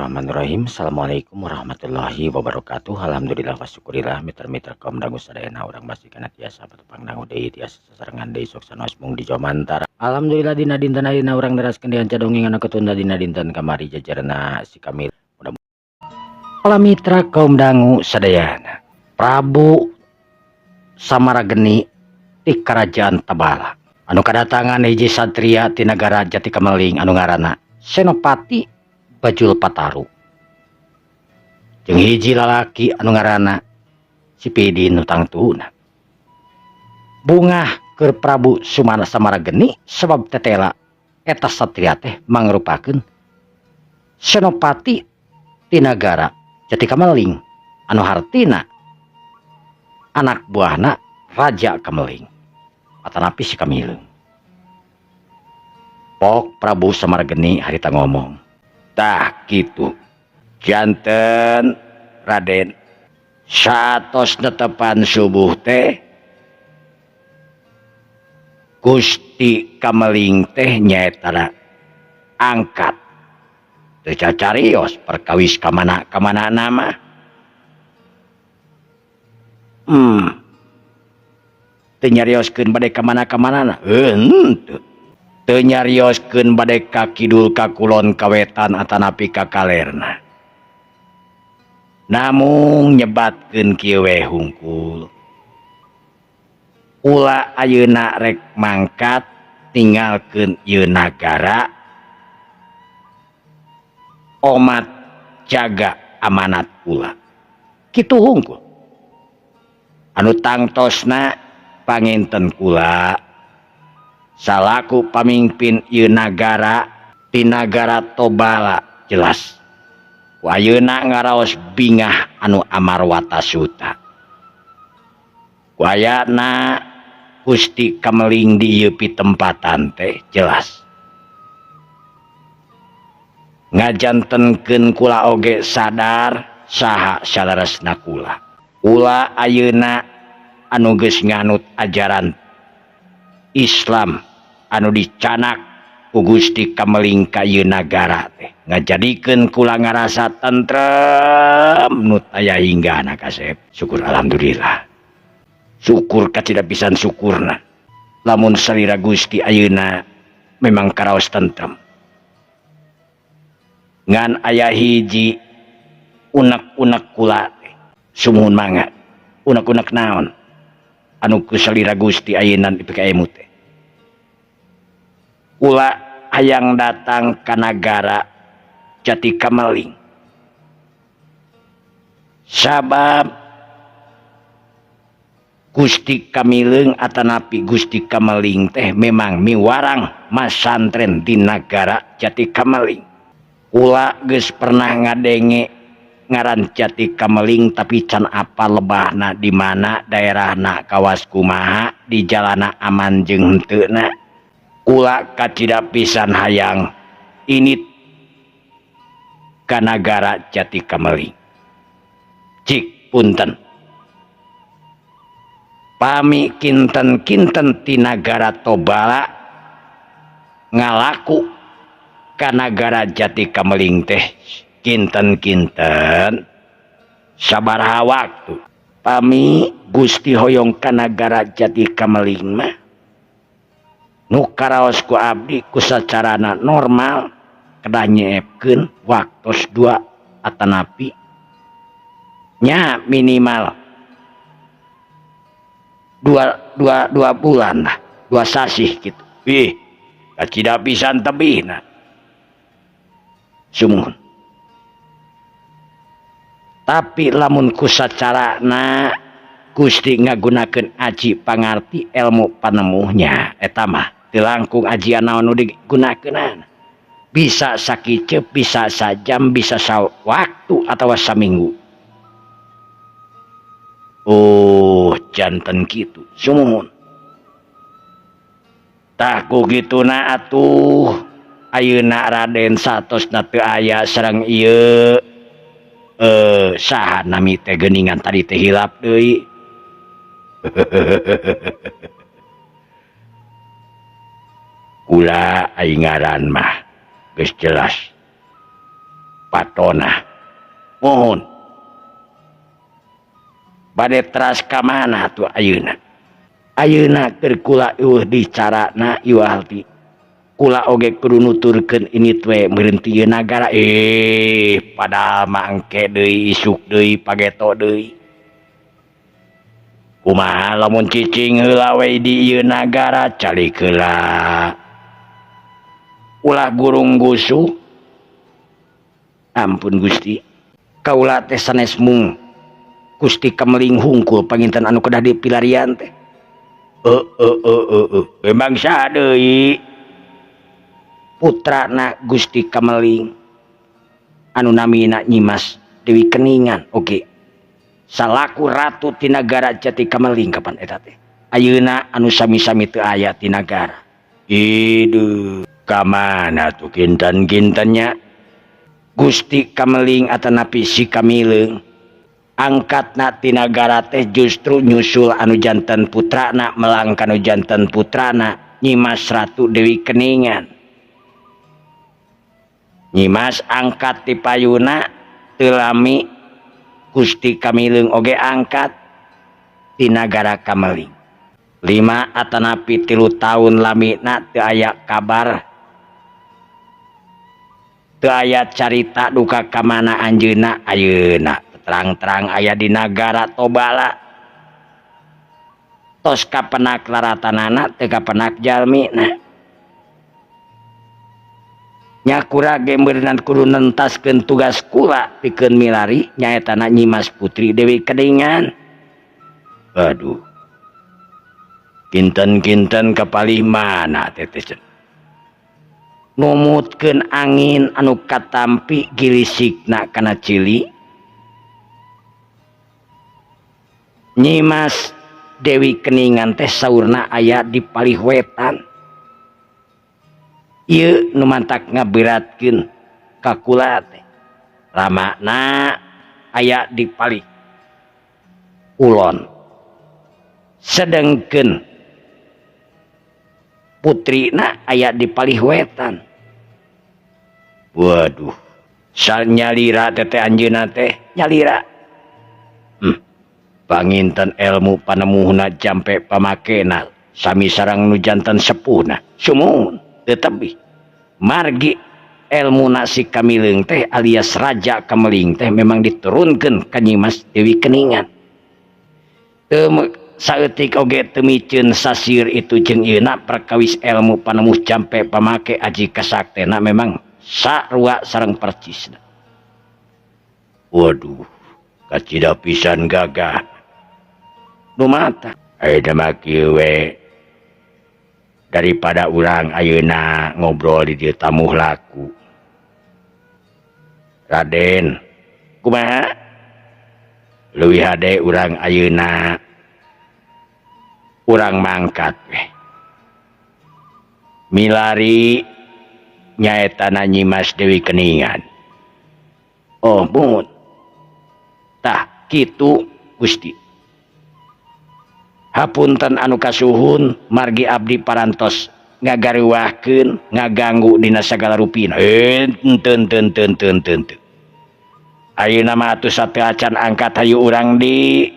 Bismillahirrahmanirrahim. Assalamualaikum warahmatullahi wabarakatuh. Alhamdulillah wa syukurillah mitra-mitra kaum dangu sadayana urang masih kana tiasa patepang dangu deui tiasa sasarengan deui sok sanaos mung di Jomantara. Alhamdulillah dina dinten ayeuna urang neraskeun deui dongeng anu ketunda dina dinten kamari jajarna si Kamil. Mudah mitra kaum dangu sadayana. Prabu Samarageni ti Kerajaan Tabala anu kadatangan hiji satria ti nagara Jati Kameling anu ngaranna Senopati Bajul Pataru jeung hiji lalaki anu ngaranna si Pidin nu tangtuna. Bungah keur Prabu Sumana Samarageni sebab tetela eta satria teh mangrupakeun Senopati ti nagara Jati Kameling anu hartina anak buahna Raja Kameling atanapi si Kamileung. Pok Prabu Samarageni harita ngomong, tah kitu janten Raden saatos netepan subuh teh Gusti Kameling teh nyaeta angkat teu cacarios perkawis kamana kamana nama. Teu nyarioskeun bade kamana kamanana henteu. Teu nyarioskeun bade ka kidul ka kulon ka wetan atanapi ka kalerna. Namung nyebatkeun kieu we hungkul. Kula ayeuna rek mangkat tinggalkeun ieu nagara omat jaga amanat kula. Kitu hungkul. Anu tangtosna panginten kula salaku pamimpin ieu nagara ti nagara Tobala jelas ku ayeuna ngaraos bingah anu amarwata suta. Ku ayana Gusti Kameling di ieu pitempatan teh jelas ngajantenkeun kula oge sadar saha saleresna kula. Kula ayeuna anu geus nganut ajaran Islam anu dicanak ku Gusti Kameling ka ieu nagara teh ngajadikeun kula ngarasa tentrem nu taya hinggana kasep. Syukur alhamdulillah. Syukur kacida pisan syukurna. Lamun salira Gusti ayeuna memang karaos tentrem. Ngan aya hiji unek-unek kula teh. Sumuhun mangga. Unek-unek naon anu ku salira Gusti ayeuna dipikaemu teh. Kula hayang datang ka nagara Jati Kameling. Sabab Gusti Kamileung atanapi Gusti Kameling teh memang miwarang masantren di nagara Jati Kameling. Kula geus pernah ngadenge ngaran Jati Kameling tapi can apa lebahna di mana daerahna kawas kumaha di jalana aman jeung henteuna. Kula kacida pisan hayang ini ka nagara Jati Kameling. Cik punten. Pami kinten-kinten ti nagara Tobala ngalaku ka nagara Jati Kameling teh kinten-kinten sabaraha waktu. Pami Gusti hoyong ka nagara Jati Kameling mah nu karaos ku abdi ku sacarana normal kedah nyeepkeun waktos 2 atanapi nya minimal dua bulan lah, 2 sasih gitu. Ih, kacida pisan tebihna. Sumuhun. Tapi lamun ku sacarana Gusti ngagunakeun aji pangarti ilmu panemuhnya eta mah teu langkung ajian naon nu digunakeunana. Bisa sakiceup, bisa sajam, bisa sawaktu atawa saminggu. Oh, janten kitu. Sumuhun. Tah ku kituna atuh ayeuna Raden satosna teu aya sareng ieu saha nami teh geuningan tadi teh hilap deui. Kula ai ngaran mah geus jelas. Patona mohon bade teras ka mana tuh ayeuna ayeuna keur kula eueuh dicarana iwal ti kula oge kudu nuturkeun ini twe meureun ti ieu nagara padahal mah engke deui isuk deui pageto deui kumaha lamun cicing heula we di ieu nagara calik heula ulah gurung gusuh ampun Gusti kaula teh sanes mung Gusti Kameling hungkul panginten anu kedah dipilarian teh memang saha deui putrana Gusti Kameling anu namina Nyimas Dewi Keningan oge salaku ratu ti nagara Jati Kameling kapan eta teh ayeuna anu sami-sami teu aya ti nagara iduh ka mana tuh kinten-kintennya Gusti Kameling atanapi si Kamileung angkatna ti nagara teh justru nyusul anu janten putrana melang kanu janten putrana Nyimas Ratu Dewi Keningan Nyimas angkat ti payuna teu lami Gusti Kamileung oge angkat ti nagara Kameling 5 atanapi 3 tahun lamina teu aya kabar teu aya carita duka ka mana anjeunna ayeuna terang-terang aya di nagara Tobala tos kapenak laratanana teu kapenak jalmina nya kurang ge meureunan kudu nentaskeun tugas kula pikeun milari nyaetana Nyimas Putri Dewi Keningan aduh kinten-kinten kapalih mana teh numutkeun angin anu katampi gilisikna kana cili Nyimas Dewi Keningan teh saurna aya di palih wetan ieu nu mantak ngaberatkeun ka kula teh ramana aya di palih ulon sedengkeun putrina aya di palih wetan waduh sal nyalira teh anjeunna teh nyalira panginten ilmu panemuhna jampe pamakena sami sareng nu janten sepuhna sumuhun tetapi margi ilmu nasi Kamileung teh alias Raja Kameling teh memang diturunkeun ka Nyimas Dewi Keningan teu saeutik oge teu miceun sasir itu jeung ieuna perkawis ilmu panemuh jampe pamake aji kasaktena memang sarua sareng percisna waduh kacida pisan gagah nu mata ayeuna mah kieu we daripada urang ayeuna ngobrol di dieu tamuh laku Raden kumaha leuwih hade urang ayeuna urang mangkat we milari nyaetana Nyimas Dewi Keningan oh mun tah kitu Gusti hapunten anu kasuhun margi abdi parantos ngagariwahkeun ngaganggu dina sagala rupina henteu henteu henteu henteu henteu ayeuna mah atuh sateuacan angkat hayu urang di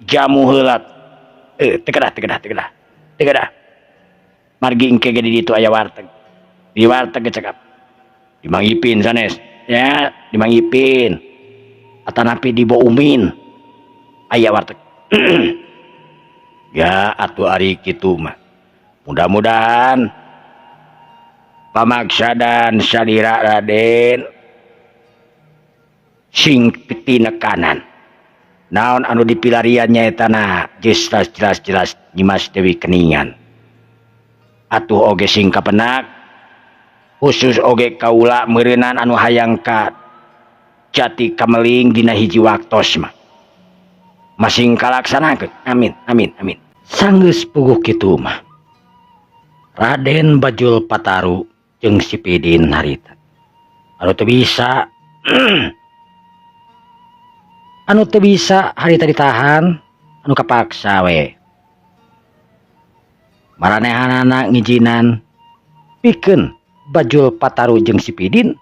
jamu heula teu kedah teu kedah teu kedah teu kedah margi engke ge di ditu aya warteg di warteg ge cekap di Mang Ipin sanes ya di Mang Ipin atanapi di Bo Umin aya warteg ya atuh ari kitu mah mudah-mudahan pamaksadan salira Raden sing tinekanan naon anu dipilarian nyaetana jelas jelas jelas Nyimas Dewi Keningan atuh oge sing kapenak khusus oge kaula meureunan anu hayang ka Jati Kameling dina hiji waktos mah masing kalaksanakeun amin amin amin sanggeus puguh kitu mah Raden Bajul Pataru jeung si Pidin harita anu teu bisa anu teu bisa harita ditahan anu kapaksa we maranehanana ngijinan pikeun Bajul Pataru jeung si Pidin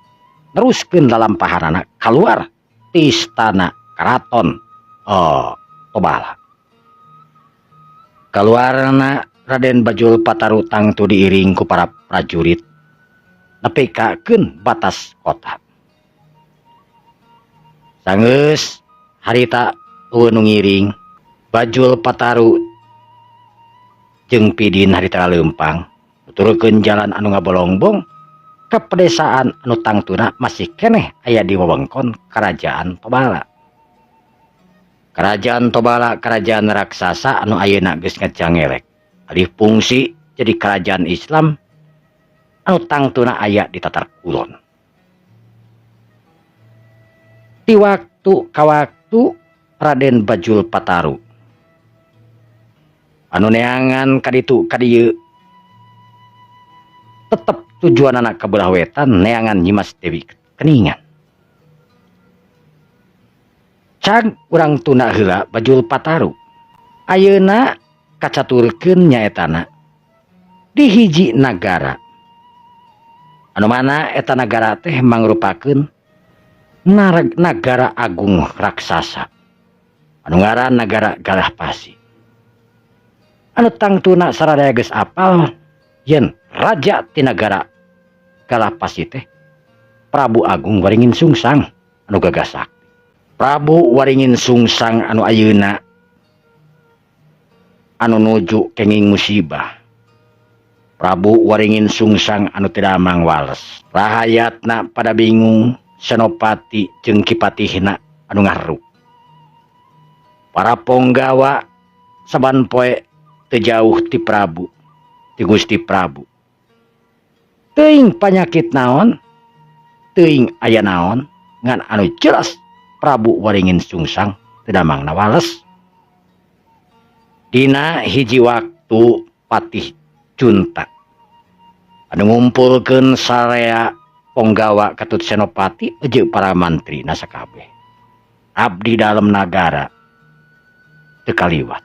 Neruskeun lalampahanana kaluar ti istana karaton Tobala. Kaluarna Raden Bajul Pataru tangtu diiring ku para prajurit nepi ka keun batas kota. Sanggeus harita eueuh nu ngiring, Bajul Pataru jeung Pidin harita leumpang nuturkeun jalan anu ngabolongbong ka pedesaan anu tangtuna masih keneh aya di wewengkon Kerajaan Tobala. Kerajaan Tobala kerajaan raksasa anu ayeuna geus ngajangelek alih fungsi jadi kerajaan Islam anu tangtuna aya di Tatar Kulon. Ti waktu ka waktu Raden Bajul Pataru anu neangan kaditu kadieu tetep tujuanana ka belah wetan neangan Nyimas Dewi Keningan. Cag urang tuna heula Bajul Pataru ayeuna kacaturkeun nyaetana di hiji nagara anu mana eta nagara teh mangrupakeun nagara agung raksasa anu ngaran nagara Galahpasi anu tangtuna saradaya geus apal yen raja ti nagara Galahpasi teh Prabu Agung Waringin Sungsang anu gagah sakti. Prabu Waringin Sungsang anu ayeuna anu nuju kenging musibah. Prabu Waringin Sungsang anu tidak mangwales. Rahayatna pada bingung Senopati jeung Kipatihna anu ngaru. Para ponggawa saban poe teu jauh ti Prabu, ti Gusti Prabu. Teuing panyakit naon, teuing aya naon, ngan anu jelas Prabu Waringin Sungsang teu damangna wales. Dina hiji waktu Patih Junta anu ngumpulkeun sarea ponggawa katut Senopati jeung para mantri nasakabeh. Abdi dalem nagara teu kaliwat.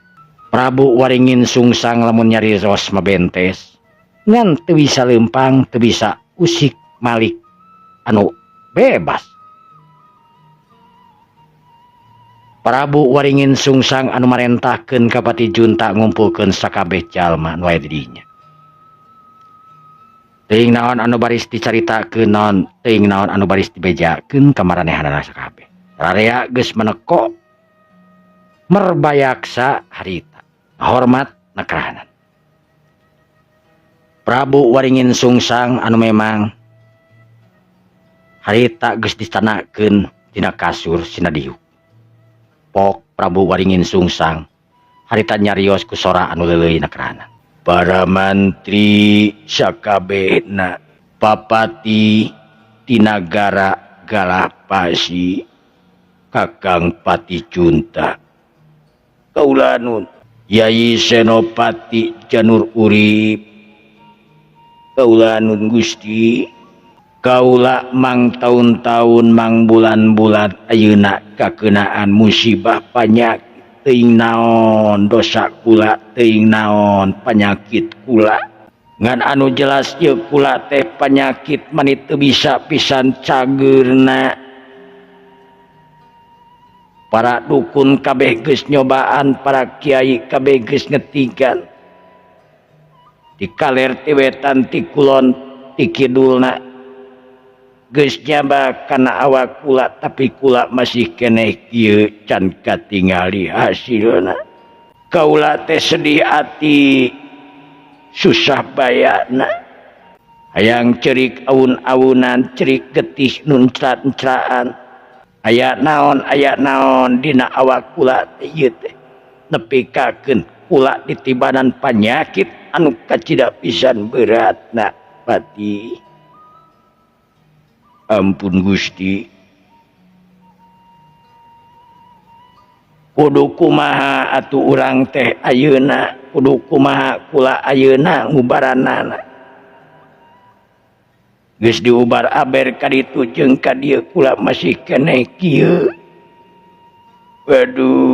Prabu Waringin Sungsang lamun nyarios mabentes ngan teu bisa leumpang, teu bisa usik malik anu bebas. Prabu Waringin Sungsang anu marentahkeun ka Patih Junta ngumpulkeun sakabeh jalma nu aya di dinya. Teuing naon anu baris dicaritakeun naon, teuing naon anu baris dibejakeun ka maranehanana sakabeh. Sararea geus meneko merbayaksa harita, hormat nakrahanan. Prabu Waringin Sungsang anu memang harita geus dicanakeun dina kasur sinadiuk. Pok Prabu Waringin Sungsang harita nyarios ku sora anu leuleuy nakrana. Para mantri sakabehna papati ti nagara Galahpasi Kakang Patih Junta Kaulanun Yai Senopati Janur Urip Kaulanun Gusti Kaula mang taun-taun mang bulan-bulan ayeuna kakenaan musibah panyakit teuing naon dosa kula teuing naon panyakit kula ngan anu jelas ieu kula teh panyakit mani teu bisa pisan cageurna. Para dukun kabeh geus nyobaan, para kiai kabeh geus ngetigan di kaler ti wetan ti kulon ti kidulna geus nyaba kana awak kula tapi kula masih keneh kieu can katingali hasilna. Kaula teh sedih ati susah bayana hayang cerik awun-awunan cerik getih nuncrat-ncraan aya naon dina awak kula teh ieu teh nepikakeun kula ditibanan panyakit anu kacida pisan beratna pati. Ampun Gusti, kudu kumaha atuh urang teh ayeuna, kudu kumaha kula ayeuna ngubaranana. Geus diubar aber ka ditu jeung ka dieu kula masih keneh kieu. Waduh.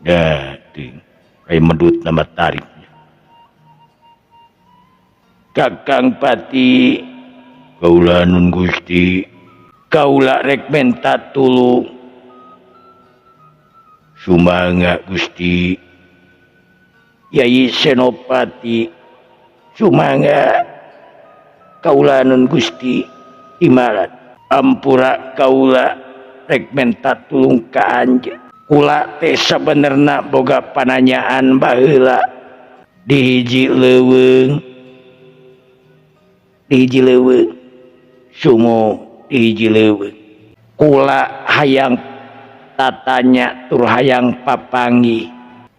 Da teuing aya medut nama tarik. Kakang Pati kaula nun Gusti kaula rek menta tulung sumangga Gusti Yai Senopati sumangga kaula nun Gusti imarat ampura kaula rek menta tulung ka anjeun kula teh sabenerna boga pananyaan baheula di hiji leuweung di hiji leuweung sumo di hiji leuweung kula hayang tatanya tur hayang papanggih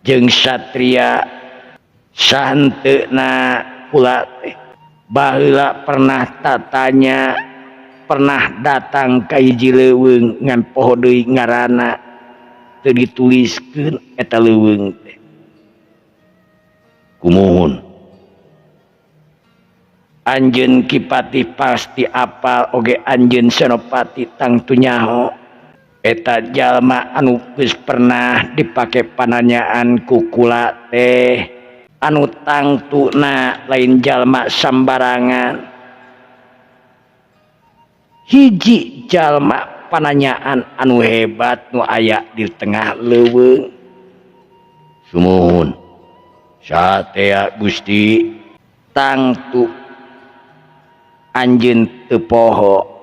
jeung satria sahenteuna kula teh baheula pernah tatanya pernah datang ka hiji leuweung ngan poho deui ngaranna teu dituliskeun eta leuweung teh kumuhun anjeun Ki Patih pasti apal oge anjeun Senopati tangtu nyaho eta jalma anu geus pernah dipake pananyaan ku kula teh anu tangtuna lain jalma sambarangan hiji jalma pananyaan anu hebat nu aya di tengah leuweung sumuhun satea Gusti tangtu anjeun teu poho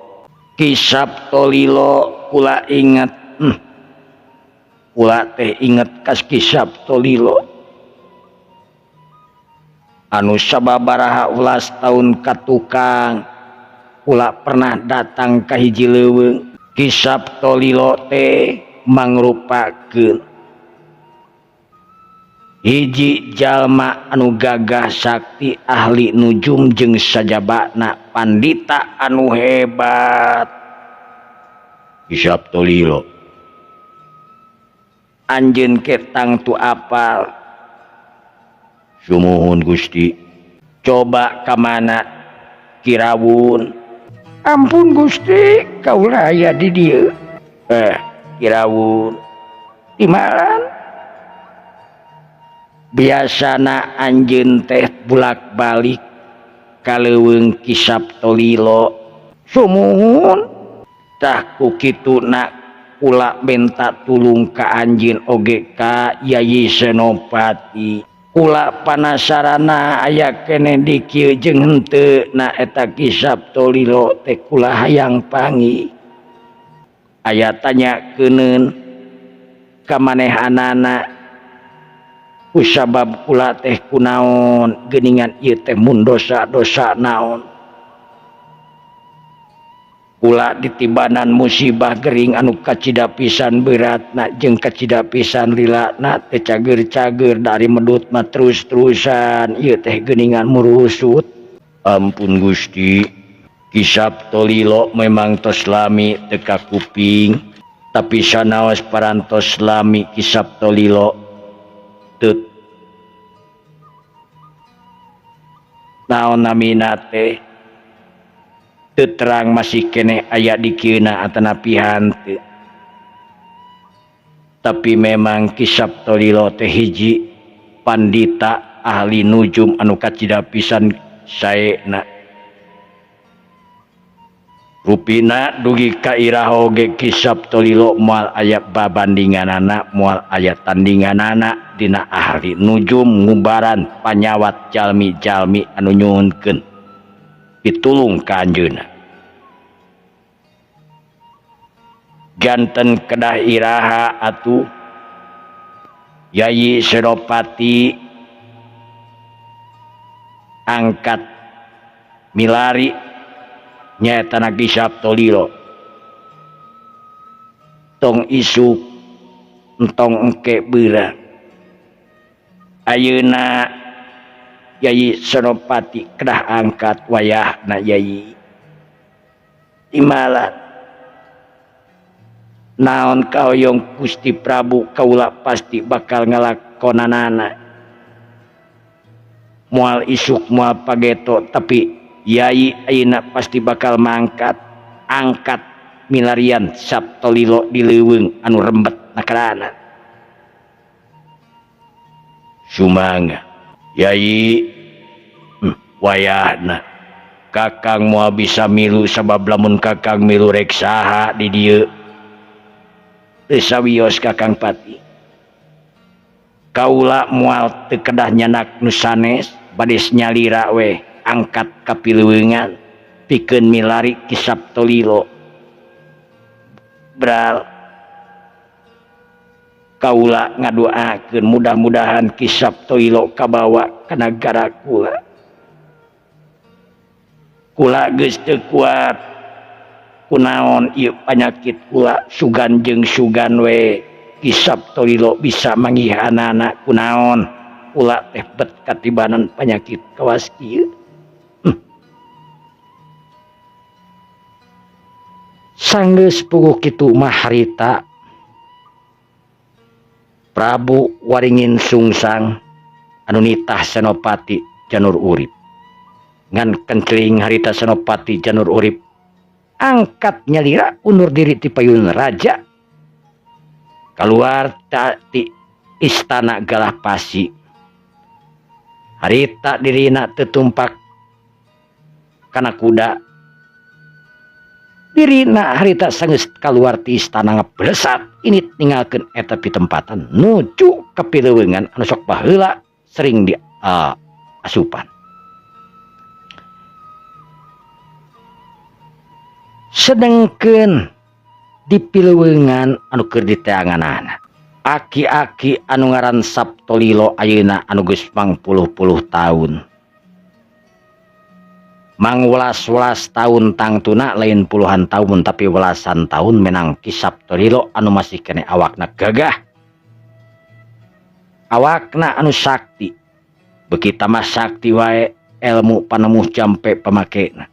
Ki Saptolilo kula inget kula teh inget ka Ki Saptolilo anu sababaraha ulas taun ka tukang kula pernah datang ka hiji leuweung Ki Saptolilo teh mangrupakeun hiji jalma anu gagah sakti ahli nujum jeung sajabana pandita anu hebat Ki Saptolilo anjeun ke tangtu apal sumuhun Gusti coba ka mana Kirawun ampun Gusti kaula aya di dieu Kirawun timalan biasana anjeun teh bulak-balik ka leuweung Ki Saptolilo sumuhun tah ku kituna kula menta tulung ka anjeun oge ka Yayi Senopati kula panasarana aya keneh di kieu jeung henteu na eta Ki Saptolilo teh kula hayang panggih aya tanya keuneun ka manehanana kusabab kula teh kunaon geuningan ieu teh mun dosa-dosa naon kula ditibanan musibah gering anu kacida pisan beratna jeung kacida pisan lilana teh cager-cager dari medut mah terus-terusan ieu teh geuningan murusut ampun Gusti Ki Saptolilo memang tos lami teu kakuping tapi sanaos parantos lami Ki Saptolilo teu naon namina teh teu terang masih keneh aya di kieuna atanapi hanteu tapi memang Ki Saptolilo teh hiji pandita ahli nujum anu kacida pisan saena rupina dugi ka iraha oge Ki Saptolilo moal aya babandinganana moal aya tandinganana dina ahli nujum ngubaran panyawat jalmi-jalmi anu nyuhunkeun pitulung ka anjeunna janten kedah iraha atuh Yayi Senopati angkat milari nyaeta Ki Saptolilo tong isuk entong engke beurang ayeuna Yayi Senopati kedah angkat wayahna Yayi timalan naon kahoyong Gusti Prabu kaula pasti bakal ngalakonanana moal isuk moal pageto tapi Yai ayeuna pasti bakal mangkat angkat milarian Saptolilo di leuweung anu rembet nakarana sumangga Yai Wayahna Kakang moal bisa milu sabab lamun Kakang milu rek saha di dieu. Teu sawios Kakang Pati. Kaula moal teu kedah nyanak nu sanes bades nyalira we angkat ka pileuweungan pikeun milari Ki Saptolilo. Bral kaula ngadoakeun mudah-mudahan Ki Saptolilo kabawa ka nagara kula. Kula geus teu kuat kunaon ieu panyakit kula sugan jeung sugan we Ki Saptolilo bisa manggihanana kunaon kula teh bet katibanan panyakit kawas kieu. Sanggeus puguh kitu mah harita Prabu Waringin Sungsang anu nitah Senopati Janur Urip. Ngan kencling harita Senopati Janur Urip angkat nyalira undur diri ti payun raja keluar ti istana Galah Pasi. Harita dirina tetumpak kana kuda. Dirina harita sanggeus kaluar ti istana ngeblesat ini ninggalkeun eta pitempatan nuju ka pileuweungan anu sok baheula sering di asupan. Sedengkeun di pileuweungan anu keur diteanganana aki-aki anu ngaran Saptolilo ayeuna anu geus mangpuluh-puluh tahun mangwelas-welas tahun tangtuna lain puluhan tahun tapi welasan tahun menang Ki Saptolilo anu masih kene awakna gagah awakna anu sakti beuki tambah sakti wae ilmu panemuh jampe pamakena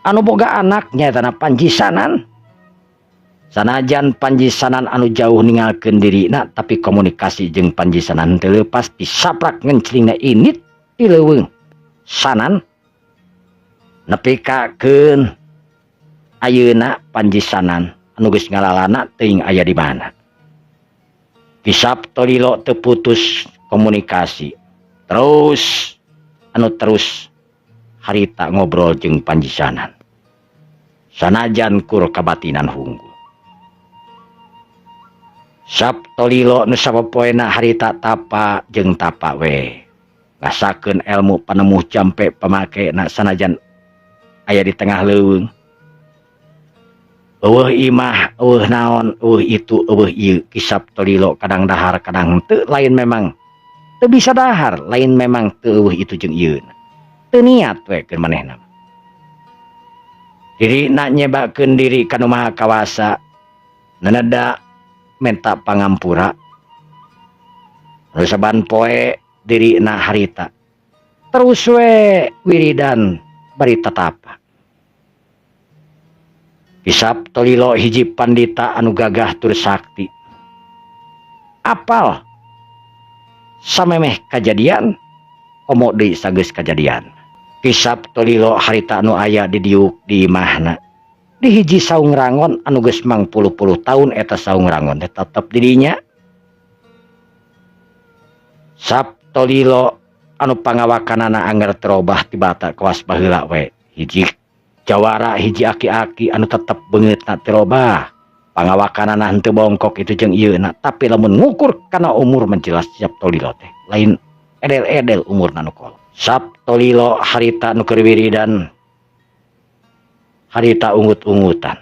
anu boga anaknya tanah Panjisanan sanajan Panjisanan anu jauh ninggalkeun dirina tapi komunikasi jeung Panjisanan teu leupas disaprak ngenclingna init ti leuweung sanan nepikakeun ayeuna Panjisanan anu geus ngalalana teuing aya di mana. Ki Saptolilo teu putus komunikasi terus anu terus harita ngobrol jeung Panjisanan sanajan kur kabatinan hungkul. Saptolilo nu sapopoena harita tapa jeung tapa we ngasakeun ilmu panemuh jampe pamakena sanajan aya di tengah leuweung. Eueuh imah, eueuh naon, eueuh itu, eueuh ieu. Ki Saptolilo kadang dahar kadang teu, lain memang teu bisa dahar, lain memang teu eueuh itu jeung ieu. Teu niat we keur manehna. Dirina nyebakeun diri ka Nu Maha Kawasa, neneda menta pangampura. Nu saban poe dirina harita. Terus we wiridan bari tatapa. Ki Saptolilo hiji pandita anu gagah tur sakti. Apal samemeh kajadian komo deui sageus kajadian. Ki Saptolilo harita anu aya di diuk di imahna. Di hiji saung rangon anu geus mangpuluh-puluh tahun eta saung rangon teh tetep di dinya. Saptolilo anu pangawakanana angger terobah ti bata kawas baheula we. Hiji jawara hiji aki-aki anu tetep beungeutna terobah. Pangawakanana henteu bongkok itu jeung ieuna, tapi lamun ngukur kana umur menjelas Saptolilo teh lain edel-edel umurna nu kolot. Saptolilo harita nu keur wiridan harita ungut-ungutan.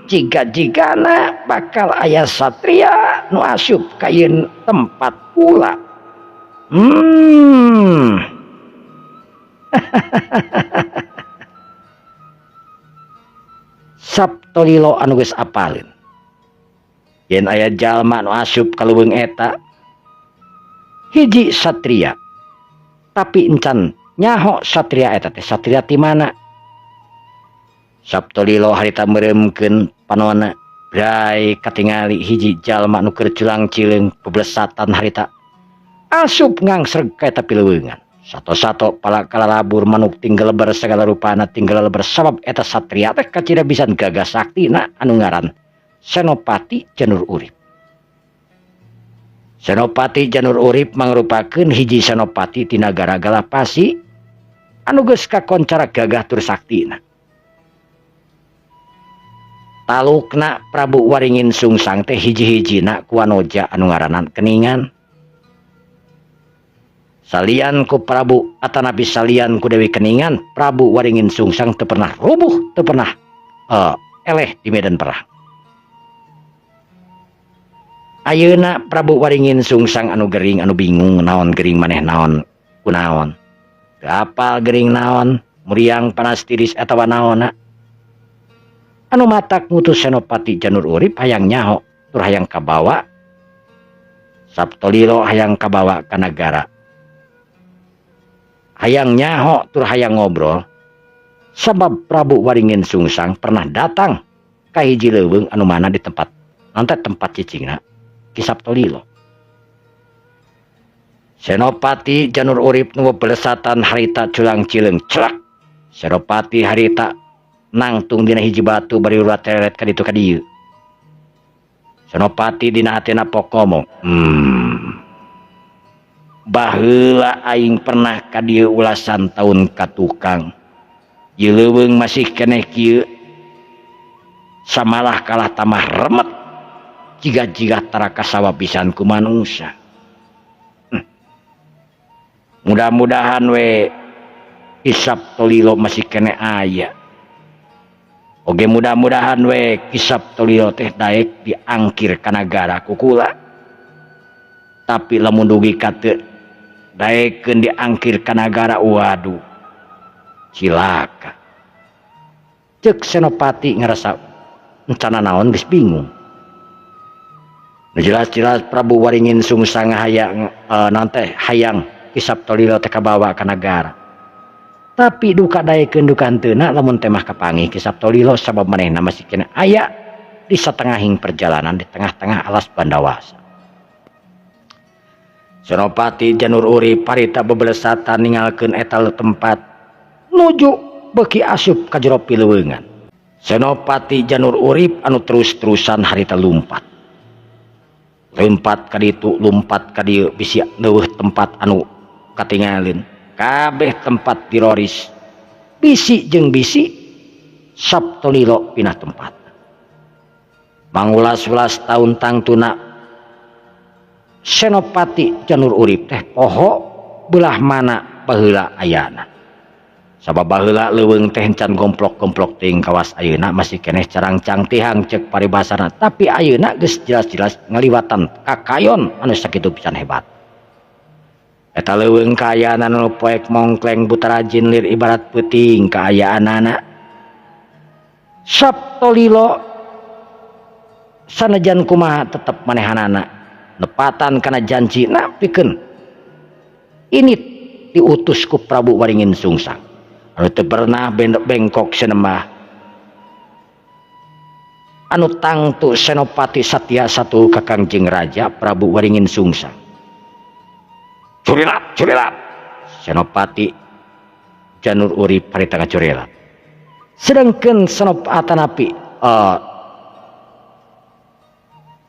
Jiga-jigana bakal aya satria nu asup ka ieu tempat pula. Saptolilo anu geus apaleun yen aya jalma nu asup ka leuweung eta hiji satria, tapi encan nyaho satria eta teh satria ti mana. Saptolilo harita meureumkeun panona bray katingali hiji jalma nu keur culang-cileung peblesatan harita asup ngangsreg ka eta pileuweungan. Sato-sato pala kalalabur manuk tinggal lebar segala rupana tinggal lebar sabab eta satria teh kacida pisan gagah saktina anu ngaran Senopati Janur Urip. Senopati Janur Urip mangrupakeun hiji senopati ti nagara Galapasi anu geus kakoncara gagah tur saktina. Talukna Prabu Waringin Sungsang teh hiji-hijina ku wanoja anu ngaranna Keningan. Salian ku Prabu atanapi salian ku Dewi Keningan, Prabu Waringin Sungsang teu pernah rubuh, teu pernah eleh di medan perang. Ayeuna Prabu Waringin Sungsang anu gering, anu bingung naon gering maneh naon kunaon. Teu apal gering naon, muriang panas tiris atawa naonna. Anu matak ngutus Senopati Janur Urip hayang nyaho tur hayang kabawa Saptolilo hayang kabawa ka nagara. Hayang nyaho tur hayang ngobrol sabab Prabu Waringin Sungsang pernah datang ka hiji leuweung anu mana di tempat nanti tempat cicingna Ki Saptolilo. Senopati Janur Urip nu belesatan harita culang cileung celak. Senopati harita nangtung dina hiji batu bari urat teret ka ditu ka dieu. Senopati dina hatina pok ngomong, baheula aing pernah ka dieu ulasan taun ka tukang. Ieu leuweung masih keneh kieu. Samalah kalah tamah remet. Jiga-jiga tara kasawa pisan ku manusia. Mudah-mudahan we Ki Saptolilo masih keneh aya. Oge mudah-mudahan we Ki Saptolilo teh daek diangkir ka nagara ku kula. Tapi lamun dugi ka teu daekeun diangkir ka nagara, waduh cilaka. Ceuk Senopati ngarasa encana naon geus bingung. Jelas-jelas Prabu Waringin Sungsang hayang naon teh hayang Ki Saptolilo teh kabawa ka nagara. Tapi duka daekeun duka henteuna lamun teh mah kapanggih Ki Saptolilo sabab manehna masih keneh aya di satengahing perjalanan di tengah-tengah alas Bandawasa. Senopati Janur Urip harita bebelesatan ninggalkeun eta tempat nuju beuki asup ka jero pileuweungan. Senopati Janur Urip anu terus-terusan harita lumpat. Lumpat ka ditu, lumpat ka dieu, bisi leuweuh tempat anu katingalin. Kabeh tempat diroris. Bisi jeung bisi Saptolilo pindah tempat. Mangulas-ulas taun tangtuna Senopati Janur Urip teh poho belah mana baheula ayana. Sabab baheula leuweung teh encan gomplok-gomplok teuing kawas ayeuna masih keneh carangcang tihang ceuk paribasana, tapi ayeuna geus jelas-jelas ngaliwatan kakayon anu sakitu pisan hebat. Eta leuweung kaayaan anu poek mongkleng buta rajin lir ibarat peuting kaayaanana. Saptolilo sanajan kumaha tetep manehanana nepatan kana janji na pikeun ini diutus ku Prabu Waringin Sungsang anu teu pernah bengkok sanemah, anu tangtu Senopati Satya satu ka Kangjeng Raja Prabu Waringin Sungsang. Curilat, curilat. Senopati Janur Urip harita ngacurilat. Sedangkan Senopati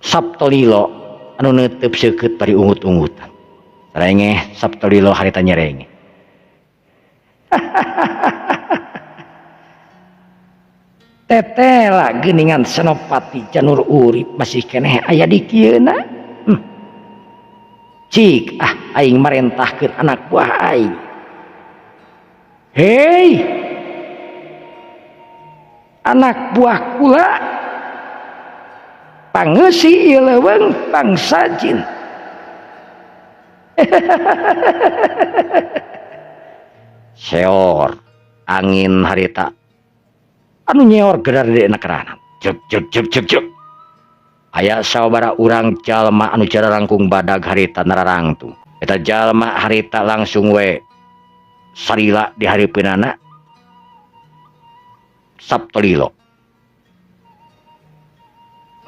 Saptolilo anu neuteub seukeut bari ungut-ungutan. Sarengeh Saptolilo harita nyerenge. Tetela geuningan Senopati Janur Urip masih keneh aya di kieuna. Cik ah aing marentahkeun anak buah aing. Hei, anak buah kula pangeusi ieu leuweung bangsa jin. Seor angin harita anu nyeor gedar di nekeranan. Jek jek jek jek jek. Aya sababaraha urang jalma anu jararangkung badag harita nararangtung. Eta jalma harita langsung we sarila di hareupeunana Saptolilo.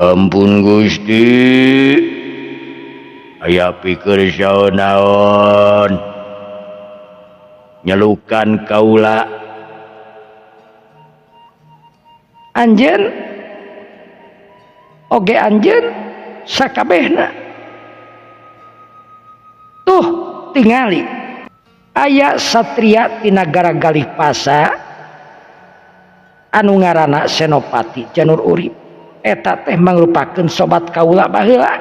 Ampun Gusti, aya pikir saha naon nyelukan kaula. Anjeun oge anjeun sakabehna. Tuh tingali aya satria ti nagara Galih Pasa anu ngaranna Senopati Janur Urip. Eta teh mangrupakeun sobat kaula baheula.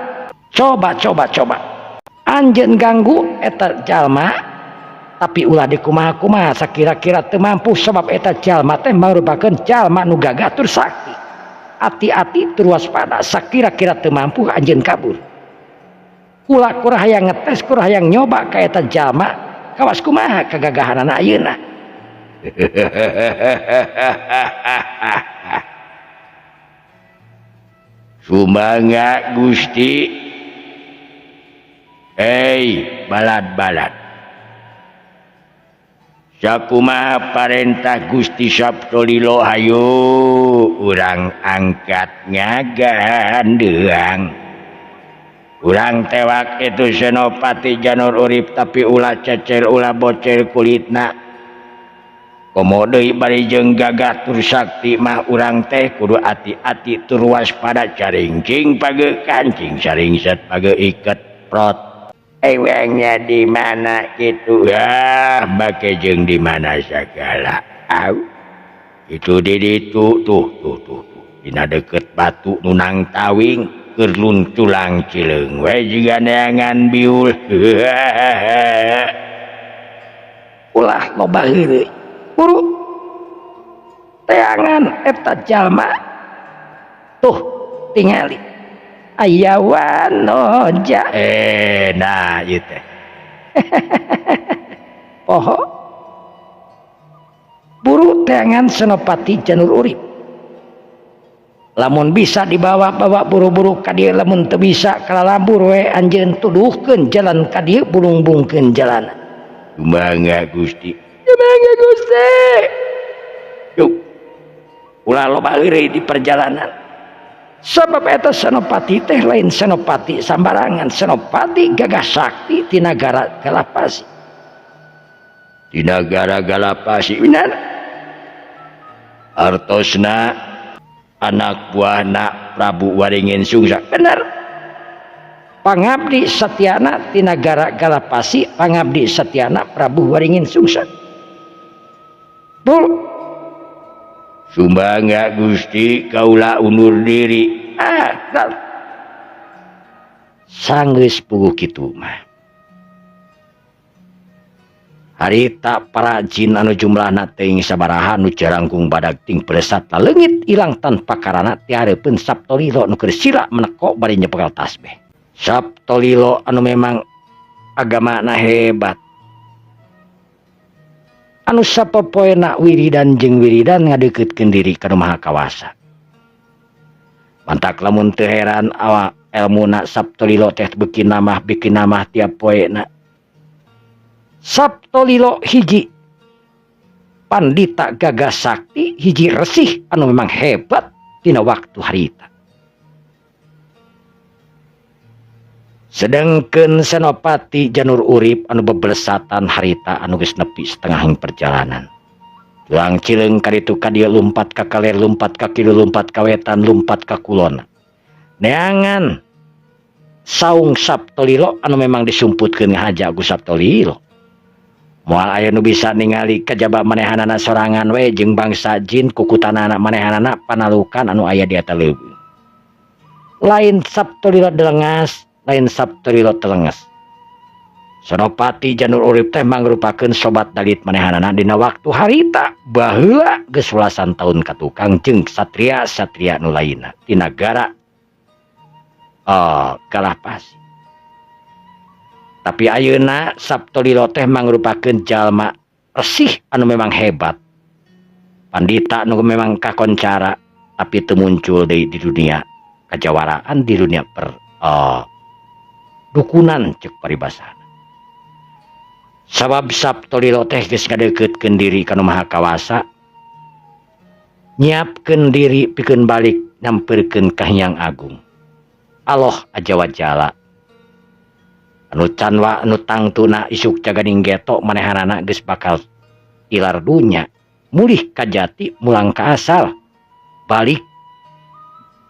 Coba coba coba anjeun ganggu eta jalma tapi ulah dikumaha-kumaha sakira-kira teu mampu sebab eta jalma teh mangrupakeun jalma nu gagah tur sakti. Hati-hati tur waspada sakira-kira teu mampu anjeun kabur. Kula kurang hayang ngetes, kurang hayang nyoba ka eta jalma, kawas kumaha kagagahanana ayeuna. Sumangga Gusti. Hei balad-balad, sakumaha parentah Gusti Saptolilo hayu urang angkat ngagandeang. Urang tewak itu Senopati Janur Urip tapi ulah cecer ulah bocel kulitna. Komo deui bari jeung gagah tur sakti mah urang teh kudu ati-ati tur waspada caringcing page kancing saringset page iket prot. Ewangnya di mana gitu ah make jeung di mana sagala. Au. Itu di ditu tuh tuh tuh tuh. Dina deket batu nu nang tawing keur lunculang cileung we jiga neangan biul. Ulah loba heureuy. Buru teangan eta jalma. Tuh tingali aya wanoja. Nah ieu teh. Poho buru teangan Senopati Janur Urip. Lamun bisa dibawa-bawa buru-buru ka dieu, lamun teu bisa kalalambur we anjeun tuduhkeun jalan ka dieu bulungbungkeun jalan. Mangga Gusti. Mangga Gusti. Yuk. Ulah loba heureuy di perjalanan. Sabab eta Senopati teh lain Senopati sambarangan, Senopati gagah sakti ti nagara Galapasi. Ti nagara Galapasi bener. Artosna anak buahna Prabu Waringin Sungsa. Bener. Pangabdi Satyana ti nagara Galapasi, pangabdi Satyana Prabu Waringin Sungsa. Bu Sumangga Gusti kaula undur diri. Sanggeus puguh kitu mah. Harita para jin anu jumlahna teuing sabaraha nu jarangkung badag ting pelesat leungit ilang tanpa karana ti hareupeun Saptolilo nu keur sila meneko bari nyepel tasbih. Saptolilo anu memang agamana hebat. Anu sapopoena wiridan jeung wiridan ngadeukeuutkeun diri ka nu Maha Kawasa. Mantak lamun teu heran awak elmuna Saptolilo teh beuki namah tiap poena. Saptolilo hiji pandita gagah sakti, hiji resih anu memang hebat dina waktu harita. Sedengkeun Senopati Janur Urip anu bebelesatan harita anu geus nepi setengahing perjalanan. Tulang cileung ka ditu ka dieu lumpat ka kaler, lumpat ka kidul, lumpat ka wetan, lumpat ka kulon. Neangan saung Saptolilo anu memang disumputkeun ngahaja ku Saptolilo. Moal aya nu bisa ningali kajaba manehanana sorangan we jeung bangsa jin kukutanana manehanana panalukan anu aya di eta leuweung. Lain Saptolilo delengas, lain Saptolilo telenges. Senopati Janur Urip teh mangrupakeun sobat dalit manehanana dina waktu harita baheula geus welasan taun katukang jeung satria-satria nu lainna di nagara Galapasi. Tapi ayeuna Saptolilo teh mangrupakeun jalma resih anu memang hebat. Pandita nu memang kakoncara tapi teu muncul deui di dunia kajawaraan, di dunia per dukunan cek paribasana. Sabab Saptolilo teh geus ngadeukeuutkeun diri ka nu Maha Kawasa, nyiapkeun diri pikeun balik nyamperkeun ka Hyang Agung. Allah aja wajala. Anu canwa anu tangtuna isuk jaganing geto manehanana geus bakal ilar dunya, mulih ka jati mulang ka asal, balik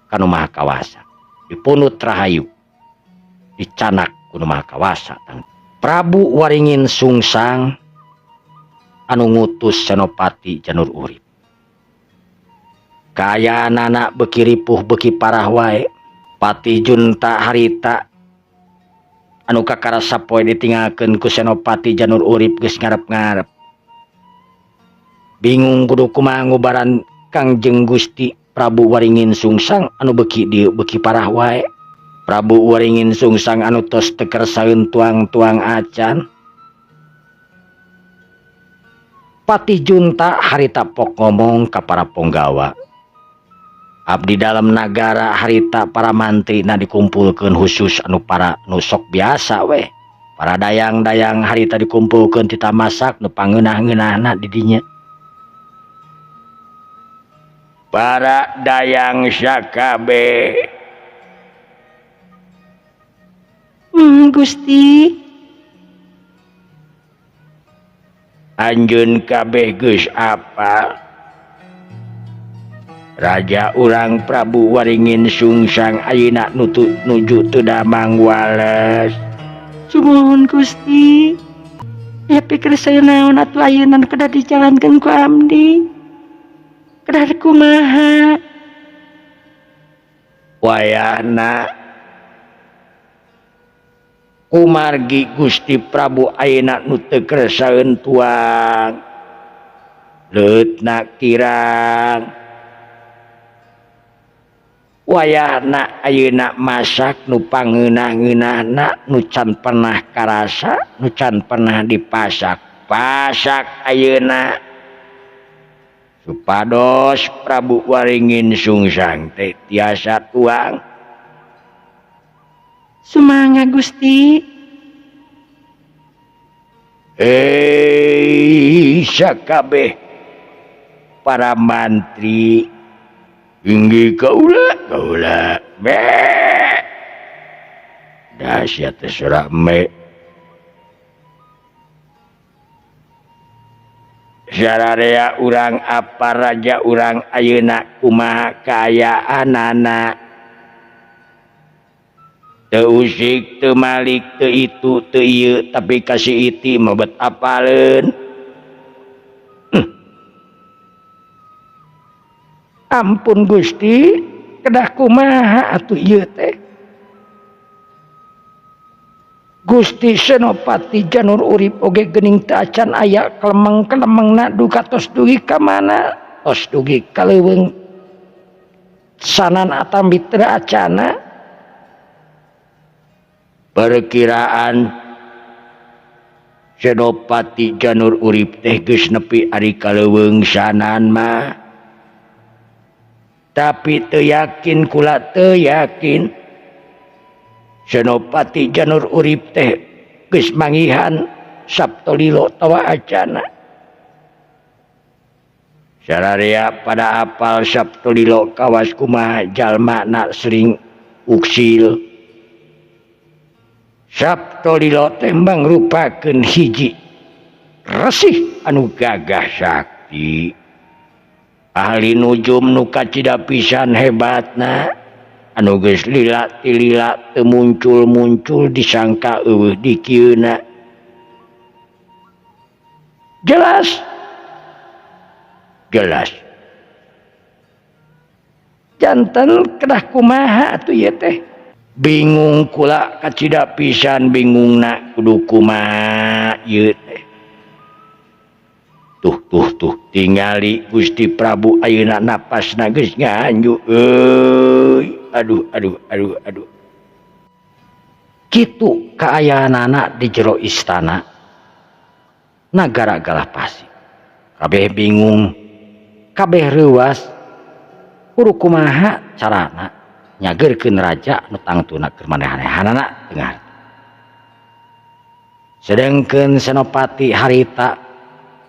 ka nu Maha Kawasa. Dipunut rahayu, dicanak ku nu Maha Kawasa. Prabu Waringin Sungsang anu ngutus Senopati Janur Urip. Kaayaanana beuki ripuh beuki parah wae. Patih Junta harita anu kakara sapoe ditinggalkeun ku Senopati Janur Urip geus ngarep-ngarep. Bingung kudu kumaha ngubaran Kangjeng Gusti Prabu Waringin Sungsang anu beuki dieu beuki parah wae. Prabu Waringin Sungsang anu tos teu kersaeun tuang-tuang acan. Patih Junta harita pok ngomong ka para ponggawa. Abdi dalam nagara harita para mantri na dikumpulkeun khusus anu para nu sok biasa weh. Para dayang-dayang harita dikumpulkeun ti tamasak nu pangeunah-ngeunahna di dinya. Para dayang sakabe. Gusti. Anjeun kabeh geus apal. Raja urang Prabu Waringin Sungsang ayeuna nuju teu damang wales. Sumuhun Gusti. Ya pikir saya naon atuh ayeuna kedah dijalankeun ku abdi. Kedah kumaha? Wayahna kumargi Gusti Prabu ayeuna nu teu kersaeun tuang. Leutna kirang. Wayahna ayeuna masak nu pangeunah-ngeunahna nu can pernah karasa, nu can pernah dipasak. Pasak ayeuna supados Prabu Waringin Sungsang teh tiasa tuang. Sumangga Gusti. Sakabeh para mantri inggih kaula kaula me dahsyat teh sora me sararea urang apa raja urang ayeuna kumaha kaayaanana. Teu usik, teu malik, teu itu, teu ieu, tapi kasih iti mabet apaleun. Ampun Gusti, kedah kumaha atuh ieu teh? Gusti Senopati Janur Urip oge geuning teu acan aya kelemeng-kelemengna duka tos dugi ka mana? Tos dugi ka leuweung sanan atambi teu acana. Perkiraan Senopati Janur Urip teh geus nepi ari ka leuweung sanan mah. Tapi teu yakin kula teu yakin. Senopati Janur Urip teh geus manggihan Saptolilo tawa acana. Sararea pada apal Saptolilo kawas kumaha jalmana sering uksil. Saptolilo teh mangrupakeun hiji resih anu gagah sakti. Ahli nujum nu kacida pisan hebatna anu geus lila tilila teu muncul-muncul disangka eueuh dikieuna. Jelas. Jelas. Janten kedah kumaha atuh ieu teh? Bingung kula kacida pisan bingungna kudu kumaha ieu teh. Tuh tuh tuh tingali Gusti Prabu ayeuna napasna geus nganju euy. Aduh aduh aduh aduh. Kitu kaayaanana di jero istana nagara Galapasi. Kabeh bingung, kabeh reuas, kudu kumaha carana nyageurkeun raja nu tangtuna keur manehan-nehanana teu ngarti. Sedengkeun Senopati harita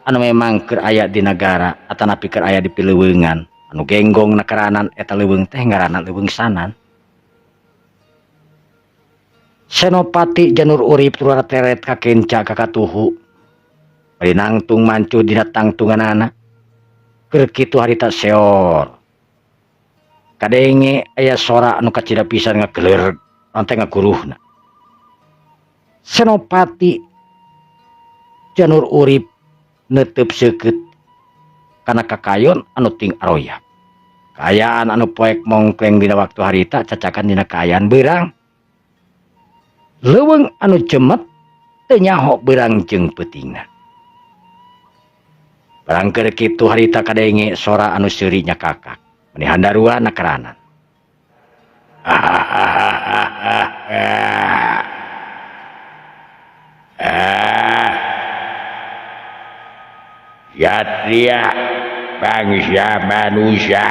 anu memang keur aya di nagara atanapi keur aya di pileuweungan anu genggong nakaranan eta leuweung teh ngaranna leuweung sanan. Senopati Janur Urip turateret ka kenca ka katuhu bari nangtung mancuh dina tangtunganana. Keur kitu harita seor kadenge aya sora anu kacida pisan ngageler ante ngaguruhna. Senopati Janur Urip netep seukeut kana kakayon anu ting aroyap. Kaayaan anu poek mongkleng dina waktu harita cacakan dina kaayaan beurang. Leuweung anu cemet teu nyaho beurang jeung peutingna. Barang keur kitu harita kadenge sora anu seuri nyakakak. Meni handarua nakeranan. Satria bangsa manusia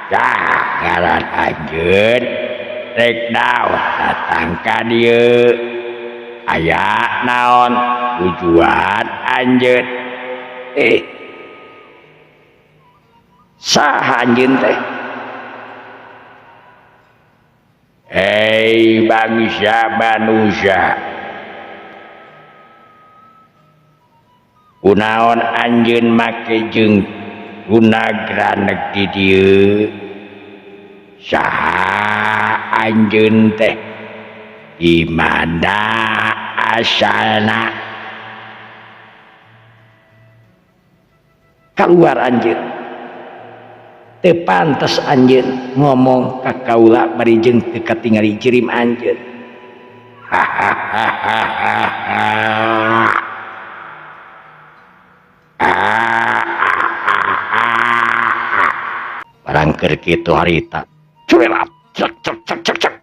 tah ngaran anjeun rek naon datang ka dieu aya naon tujuan anjeun saha anjeun teh hei bangsa manusia kunaon anjeun make jeung gunagranek di dieu saha anjeun teh di mana asalna kaluar anjeun teu pantes anjeun ngomong ka kaula bari jeung teu katingali jirim anjeun. Barang keur kitu harita curelat cek cek cek cek cek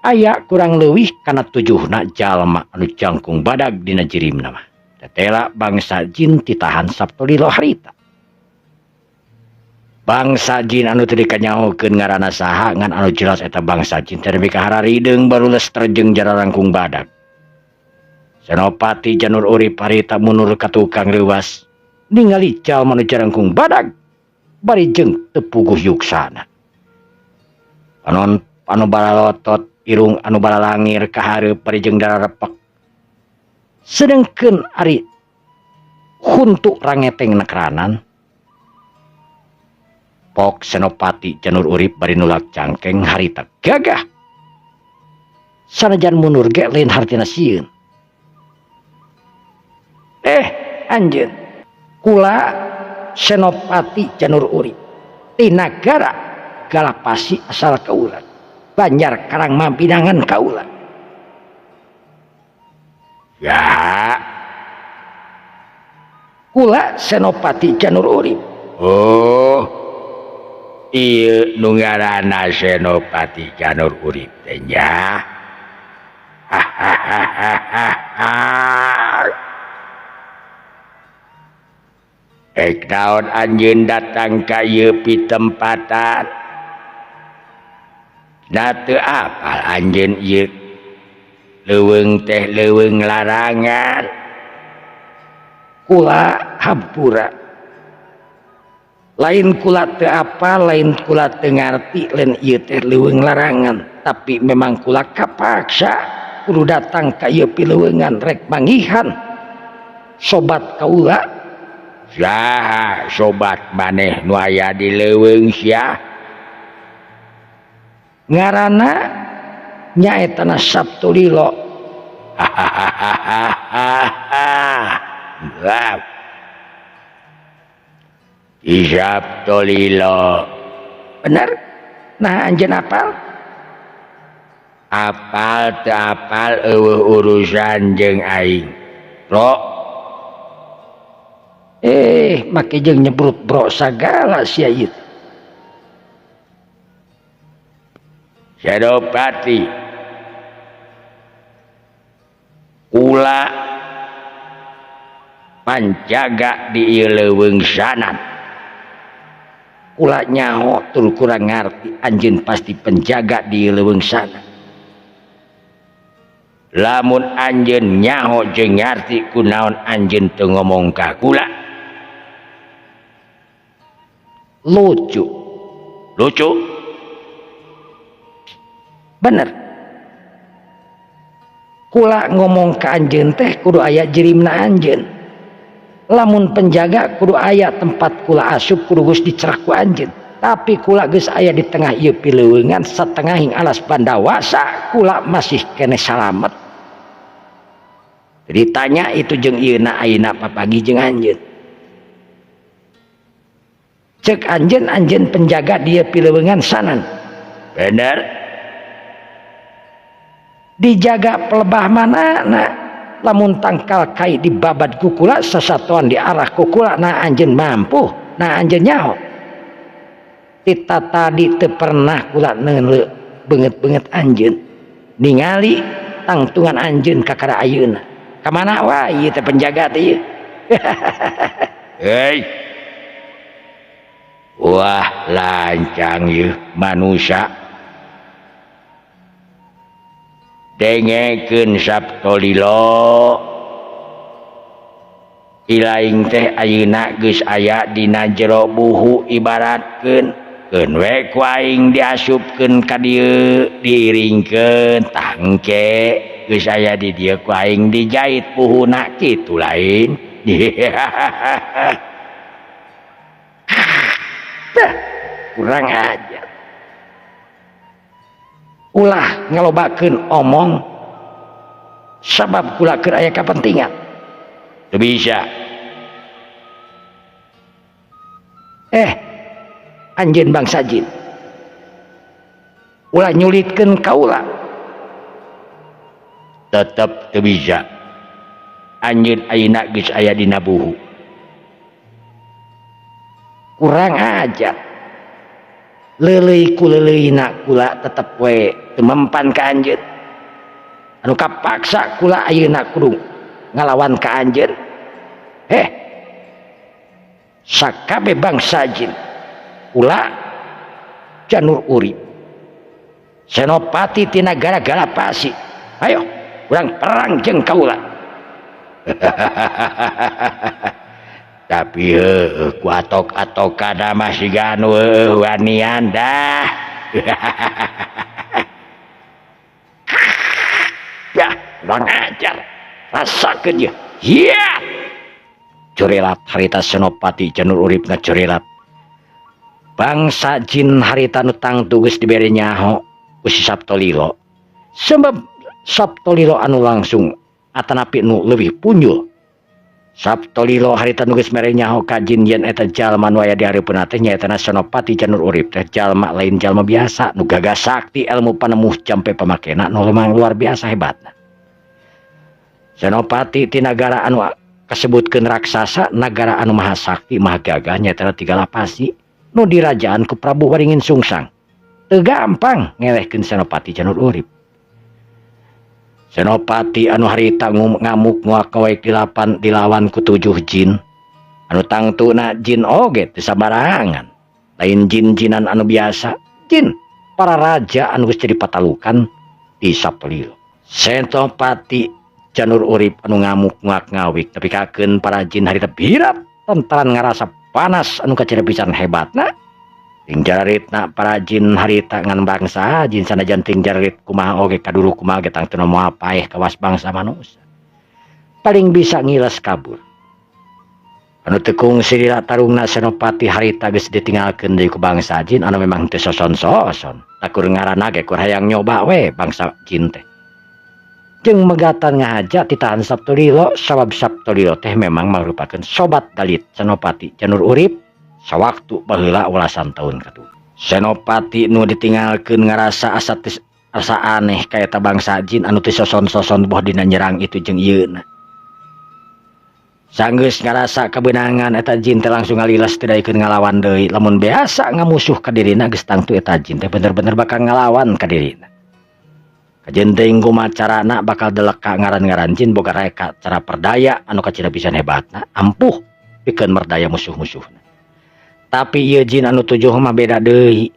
aya kurang leuwih kana tujuhna jalma anu jangkung badag dina jirimna mah tetela bangsa jin titahan Saptolilo harita. Bangsa jin anu teu dikanyahokeun ngaranna saha ngan anu jelas eta bangsa jin teh nepi ka hararideung barules terjeng jararangkung badag. Senopati Janur Urip harita mundur ka tukang leuwas ningali jalma nu jarangkung badag bari jeung teu puguh yuksana. Panon anu balalotot irung anu balalangir ka hareup bari jeung dararepek. Sedengkeun ari huntu rangeteng nakranan pok Senopati Janur Urip bari nulak cangkeng harita gagah. Sanajan mundur ge lain hartina sieun. Anjeun kula Senopati Janur Urip ti nagara Galapasi asal kaula Banjar Karang Mampinangan kaula. Ya kula Senopati Janur Urip. Oh ieu nu ngaranna Senopati Janur Urip teh nya. Ek naon anjeun datang ka ieu pitempatan da teu apal anjeun ieu leuweung teh leuweung larangan. Kula hampura lain kula teu apal lain kula teu ngarti lain ieu teh leuweung larangan tapi memang kula kapaksa kudu datang ka ieu pileuweungan rek manggihan sobat kaula. Saha sobat maneh nu aya di leuweung sia? Ngaranna nyaetana Saptolilo. Saptolilo. Bener? Nah anjeun apal? Apal teu apal eueuh urusan jeung aing. Bro. Make jeung nyebrut bro sagala sia ieu. Senopati kula panjaga di ieu leuweung sanad. Kula nyaho tur kurang ngarti anjeun pasti penjaga di ieu leuweung sanad. Lamun anjeun nyaho jeung ngarti kunaon anjeun teu ngomong ka kula? Lucu. Lucu? Bener. Kula ngomong ka anjeun teh kudu aya jirimna anjeun. Lamun penjaga kudu aya tempat kula asup kudu geus dicerak ku anjeun. Tapi kula geus aya di tengah ieu pileuweungan satengahing alas Bandawasa kula masih kene salamet. Ditanya itu jeung ieu na ayeuna papanggih jeung anjeun. Cek anjeun anjeun penjaga dia pileuweungan sanan. Bener. Dijaga pelebah mana na lamun tangkal kai dibabad kukula sasatoan di arah kukula na anjeun mampu na anjeun nyaho. Tita tadi teu pernah kula neuleu beungeut-beungeut anjeun ningali tangtungan anjeun kakara ayeuna. Kamana wae ieu teh penjaga teh ieu. Hei. Wah, lancang ieu manusia. Dengekeun Saptolilo. Ilaing teh ayeuna geus aya dina jero buhu ibaratkeun keun we ku aing diasupkeun ka dieu diiringkeun tangke geus aya di dieu ku aing dijait puhuna kitu lain. Kurang ajar. Ulah ngalobakeun omong sabab kula keur aya kapentingan. Teu bisa. Anjeun bangsa jin. Ulah nyulitkeun kaula. Tetep teu bisa. Anjeun ayeuna geus aya dina buhu. Kurang ajar. Leuleuy ku leuleuyna kula tetep we teu mempan ka anjeun. Anu kapaksa kula ayeuna kudu ngalawan ka anjeun. Sakabe bangsa jin kula Janur Urip Senopati tina gara-gara pasi. Ayo urang perang jeung kaula. Tapi ku atok-atokana masih ganu wanian dah. Yah, kurang ajar. Rasakeun ieu. Iya. Corelat harita Senopati Janur Urip ngacorelat. Bangsa jin harita nu tangtu geus dibere nyaho ku si Saptolilo. Sebab Saptolilo anu langsung atanapi nu leuwih punjul. Saptolilo harita nu geus mere nyaho ka jin yen eta jalma nu aya di hareupeunna teh nyaeta Senopati Janur Urip teh jalma lain jalma biasa nu gagah sakti ilmu panemuh jampe pamakena nu memang luar biasa hebatna. Senopati ti nagara anu kasebutkeun raksasa nagara anu maha sakti maha gagah nyaeta tiga lapasi nu dirajaan ku Prabu Waringin Sungsang. Teu gampang ngelehkeun Senopati Janur Urip. Senopati anu harita ngamuk nguak wae dilawan ku 7 jin. Anu tangtuna jin oge teu sabarangan. Lain jin-jinan anu biasa, jin para raja anu geus jadi patalukan di Saptolilo. Senopati Janur Urip anu ngamuk nguak ngawik tapi kakeun para jin harita birat lantaran ngarasa panas anu kacida pisan hebatna. Ting jararitna para jin harita ngan bangsa jin sanajan ting jararit kumaha oge kaduru kumaha ge tangtuna moal paeh kawas bangsa manusia. Paling bisa ngiles kabur. Anu teu kungsi lila tarungna Senopati harita geus ditinggalkeun deui ku bangsa jin anu memang teu soson-soson. Takur ngaranna ge kur hayang nyoba we bangsa jin teh. Jeung megatan ngahaja titahan Saptolilo sabab Saptolilo teh memang merupakan sobat dalit Senopati Janur Urip sawaktu baheula welasan tahun katuh. Senopati nu ditinggalkeun ngarasa asa aneh ka eta bangsa jin anu teu soson-soson boh dina nyerang itu jeung ieuna. Sanggeus ngarasa kabeunangan eta jin teh langsung ngaliles teu daekeun ngalawan deui. Lamun biasa ngamusuh ka dirina geus tangtu eta jin teh bener-bener bakal ngalawan ka dirina. Kajen teuing kumaha carana bakal deleka ngaran-ngaran jin boga reka cara perdaya anu kacida pisan hebatna ampuh pikeun merdaya musuh-musuhna. Tapi ieu jin anu 7 mah beda deui.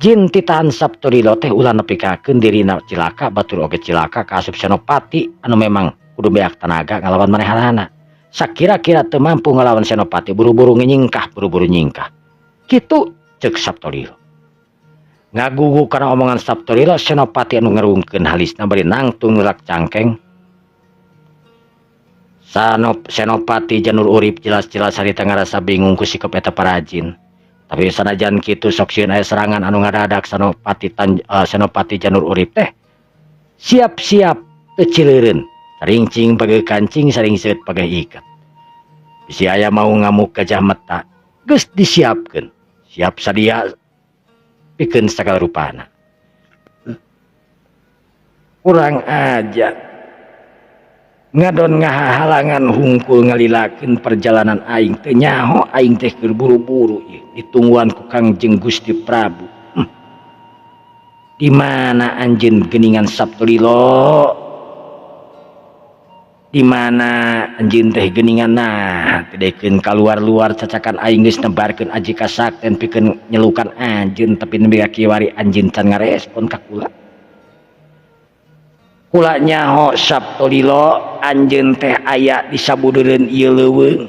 Jin titahan Saptolilo teh ulah nepikakeun dirina cilaka batur oge cilaka ka asup Senopati anu memang kudu beak tenaga ngalawan manehanana. Sakira-kira teu mampu ngalawan Senopati buru-buru nyingkah buru-buru nyingkah. Kitu ceuk Saptolilo. Ngagugu kana omongan Saptolilo Senopati anu ngerungkeun halisna bari nangtung ngelak cangkeng. Senopati Janur Urip jelas-jelas harita ngarasa bingung ku sikap eta para jin. Tapi sanajan kitu sok sieun aya serangan anu ngadadak Senopati Janur Urip teh siap-siap teu cileureun Saringcing pageuh kancing saringseut pageuh iket. Bisi aya mau ngamuk gajah meta geus disiapkeun. Siap sadia pikeun sagala rupana. Kurang aja. Ngadon ngahalangan hungkul ngalilakeun perjalanan aing teu nyaho aing teh keur buru-buru ieu ditungguan ku Kangjeng Gusti Prabu. Di mana anjeun geuningan Saptolilo? Di mana anjeun teh geuningan nah teu dekeun kaluar-luar cacakan aing geus nebarkeun aji kasakten pikeun nyelukan anjeun tapi nembe ka kiwari anjeun can ngarespon ka kula. Kula nyaho Saptolilo anjeun teh aya di sabudeureun ieu leuweung.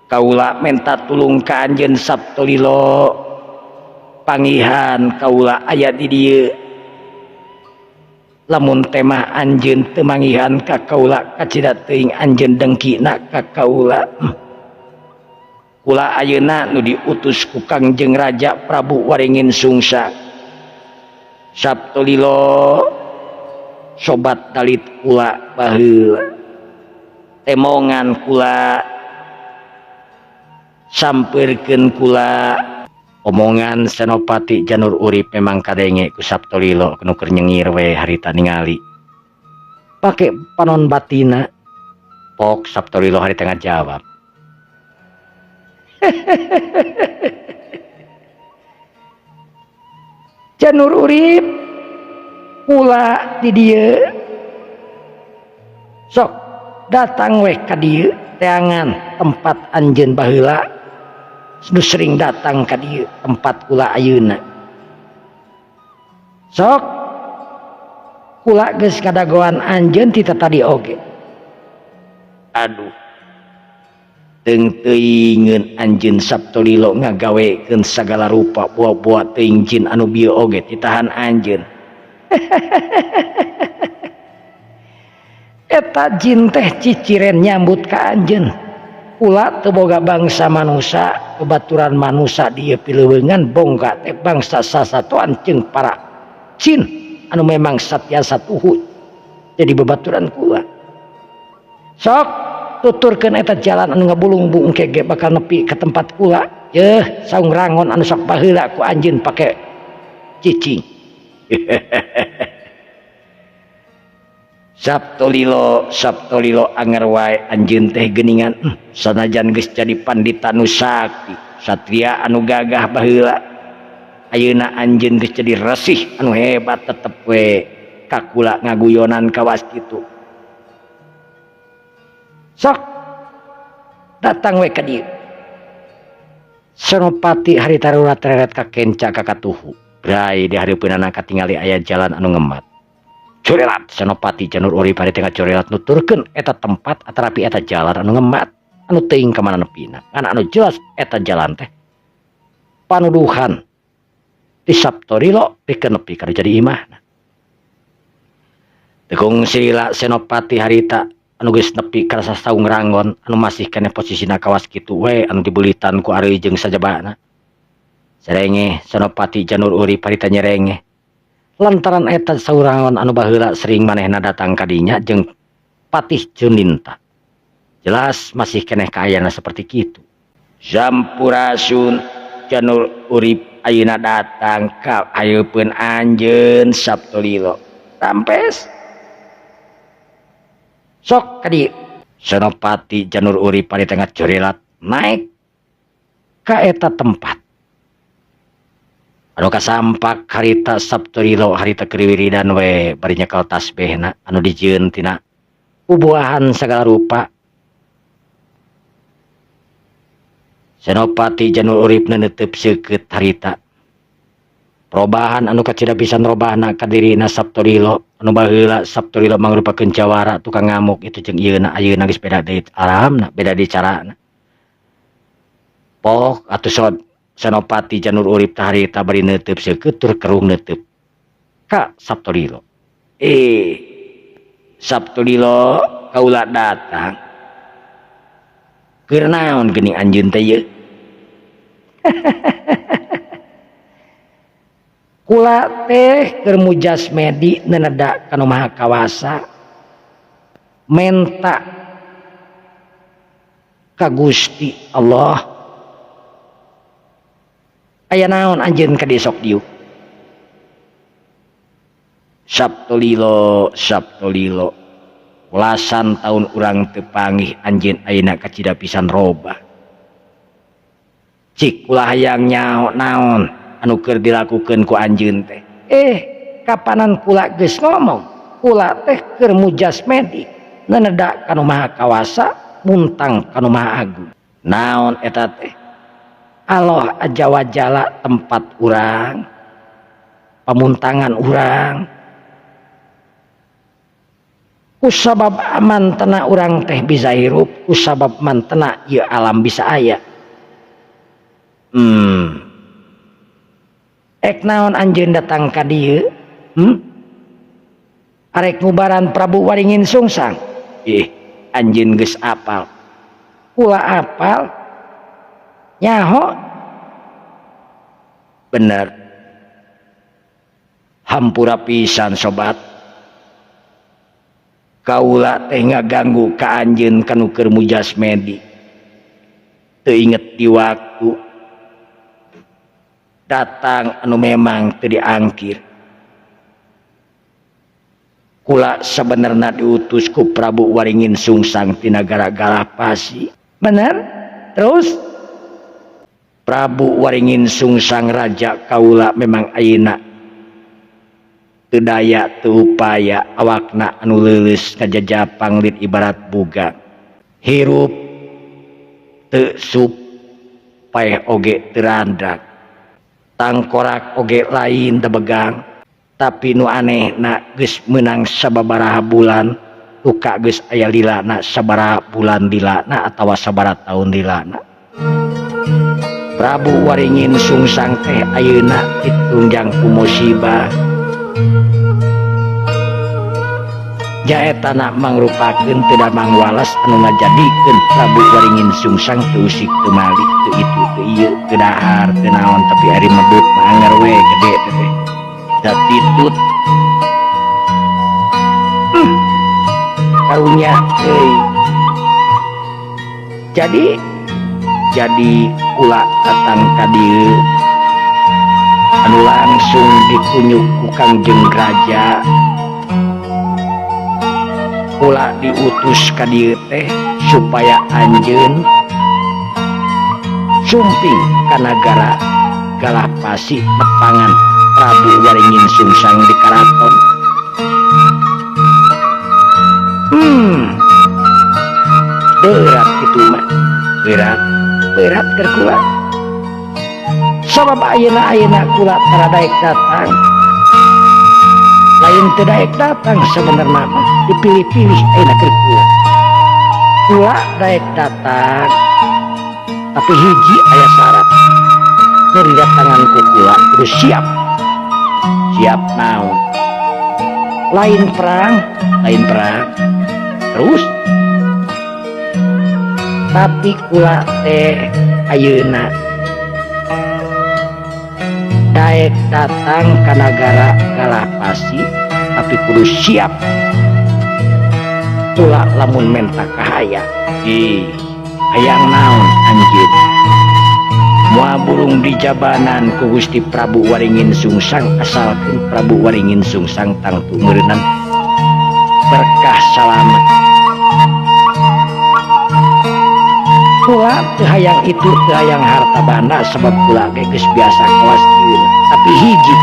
Kaula menta tulung ka anjeun Saptolilo. Pangihan kaula aya di dieu. Lamun temah anjeun teu mangihan ka kaula kacida teuing anjeun dengkina ka kaula. Kula ayeuna nu diutus ku Kangjeng Raja Prabu Waringin Sungsang. Saptolilo sobat dalit kula baheula. Temongan kula sampeurkeun kula. Omongan Senopati Janur Urip memang kadenge ku Saptolilo nu keur nyengir we harita ningali. Pake panon batina pok Saptolilo harita ngajawab. Janur Urip kula di dieu sok datang weh ka dieu teangan tempat anjeun baheula. Nu sering datang ka dieu tempat kula ayeuna. Sok kula geus kadagoan anjeun ti tadi oge. Aduh. Teuing-teuingeun anjeun Saptolilo ngagawekeun sagala rupa buah-buah teuing jin anu bieu oge ditahan anjeun. Eta jin teh ciciren nyambut ka anjeun. Kula teu boga bangsa manusa, bebaturan manusa dieu pileuweungan bongga teh bangsa sasatoan jeung para jin anu memang satiasa tuhu jadi bebaturan kula. Sok tuturkeun eta jalan anu ngabulung-bulung engke ge bakal nepi ka tempat kula. Yeuh saung rangon anu sok baheula ku anjeun pake cicing. Saptolilo Saptolilo anger wae anjeun teh geuningan sanajan geus jadi pandita nu sakti satria anu gagah baheula ayeuna anjeun geus jadi resih anu hebat tetep we ka kula ngaguyonan kawas kitu. Sok datang we ka dieu. Senopati harita rurat reret ka kenca ka katuhu. Brai di hareupeunana katingali aya jalan anu ngemat. Corelat Senopati Janur Urip harita ngacorelat nuturkeun eta tempat atarapi eta jalan anu ngemat anu teuing ka mana nepina. Ngan anu jelas eta jalan teh panuduhan ti Saptolilo pikeun nepi ka jadi imahna. Tekung silila Senopati harita anu geus nepi ka sasaung rangon anu masih keneh posisina kawas kitu we anu dibulitan ku areuy jeung sajabana. Serenge Senopati Janur Urip harita nyerenge. Lantaran eta saurangon anu baheula sering manehna datang ka dinya jeung Patih Juninta. Jelas masih keneh kaayana seperti kitu. Sampurasun Janur Urip ayeuna datang ka hareupeun anjeun Saptolilo. Rampes. Sok ka dieu. Senopati Janur Urip harita ngacorelat naik ka eta tempat. Anu kasampak harita Saptolilo harita keur wiridan we bari nyekel tasbehna anu dijieun tina bubuahan sagala rupa. Senopati Janur Urip neuneuteub seukeut harita. Perubahan anu kacida pisan robahna ka dirina Saptolilo anu baheula Saptolilo mangrupakeun jawara tukang ngamuk itu jeung ieuna ayeuna geus beda deui alamna beda deui carana. Pok atuh Senopati Janur Urip teh harita bari neuteub seukeut tur kerung neuteub ka Saptolilo. Saptolilo kaula datang. Keur naon geuning anjeun teh ieu? Kula teh keur mujas medi neneda ka nu maha kawasa. Menta ka Gusti Allah. Aya naon anjeun ka dieu sok diuk? Sabtolilo, Sabtolilo. Belasan tahun urang teu panggih anjeun ayeuna kacida pisan robah. Cik ulah hayang nyaho naon anu keur dilakukeun ku anjeun teh. Kapanan kula geus ngomong, kula teh keur mujasmedi, neneda ka nu maha kawasa, muntang ka nu maha agung. Naon eta teh? Allah aja wajala tempat urang, pamuntangan urang. Kusabab mantena urang teh bisa hirup, kusabab mantena ieu alam bisa aya. Ek naon anjeun datang ka dieu? Arek ngubaran Prabu Waringin Sungsang. Ih, anjeun geus apal. Kula apal. Nyaho. Bener. Hampura pisan sobat. Kaula teh ngaganggu ka anjeun kanu keur mujasmedi. Teu inget di waktu. Datang anu memang teu diangkir. Kula sebenarna diutus ku Prabu Waringin Sungsang ti nagara Galapasi. Bener? Terus? Prabu Waringin Sungsang raja kaula memang ayeuna teu daya teu upaya awakna anu leuleus ngajajapang lid ibarat buga. Hirup teu sup paeh oge teu randak. Tangkorak oge lain tebegang. Tapi nu anehna geus meunang sababaraha bulan, luka geus aya lilana sabaraha bulan lilana atawa sabaraha taun lilana. Prabu Waringin Sungsang teh ayeuna ditunjang ku musibah. Jaetana mangrupakeun teu damang walas anu ngajadikeun Prabu Waringin Sungsang teu usik teu malik teu itu teu ieu teu dahar teu naon tapi ari medut mah anger we gede teh. Datitut. Karunya euy. Jadi kula datang ka dieu anu langsung dikunyuk ku Kangjeng Raja. Kula diutus ka dieu teh supaya anjeun sumping ka nagara Galapasi nepangan Prabu Waringin Sungsang di karaton. Berat kitu mah. Berat. Berat keur kula. Sabab ayeuna-ayeuna kula tara daek datang. Lain teu daek datang sebenarna mah dipilih-pilih ayeuna keur kula. Kula daek datang tapi hiji aya syarat. Keur didatangan ku kula kudu siap. Siap naon? Lain perang, lain perang. Terus tapi kula teh ayeuna daek datang ka nagara Galapasi tapi kudu siap. Kula lamun menta kahaya. Ih, hayang naon anjeun? Moal burung dijabanan ku Gusti Prabu Waringin Sungsang asalkeun Prabu Waringin Sungsang tangtu meureunan berkah salamet. Kula teu hayang itu teu hayang harta banda sebab kula ge geus biasa kawas ieu. Tapi hiji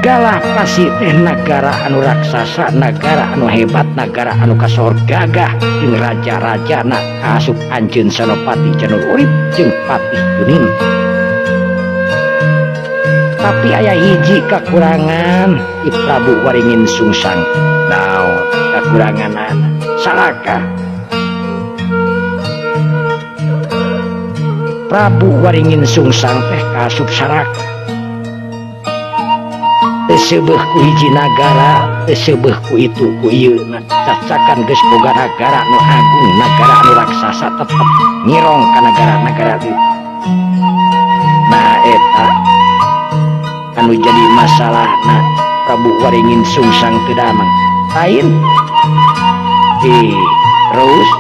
Galapasi teh nagara anu raksasa, nagara anu hebat, nagara anu kasohor gagah jeung raja-rajana kaasup anjeun Senopati Janur Urip jeung Patih Junin. Tapi aya hiji kakurangan di Prabu Waringin Sungsang. Naon kakuranganana? Salaka. Prabu Waringin Sungsang teh kaasup saraka. Teu seubeuh ku hiji nagara, teu seubeuh ku itu ku ieu. Cacakan geus boga nagara nu agung, nagara anu raksasa tetep ngirong ka nagara-nagara ieu. Nah eta anu jadi masalahna Prabu Waringin Sungsang teu damang. Lain di terus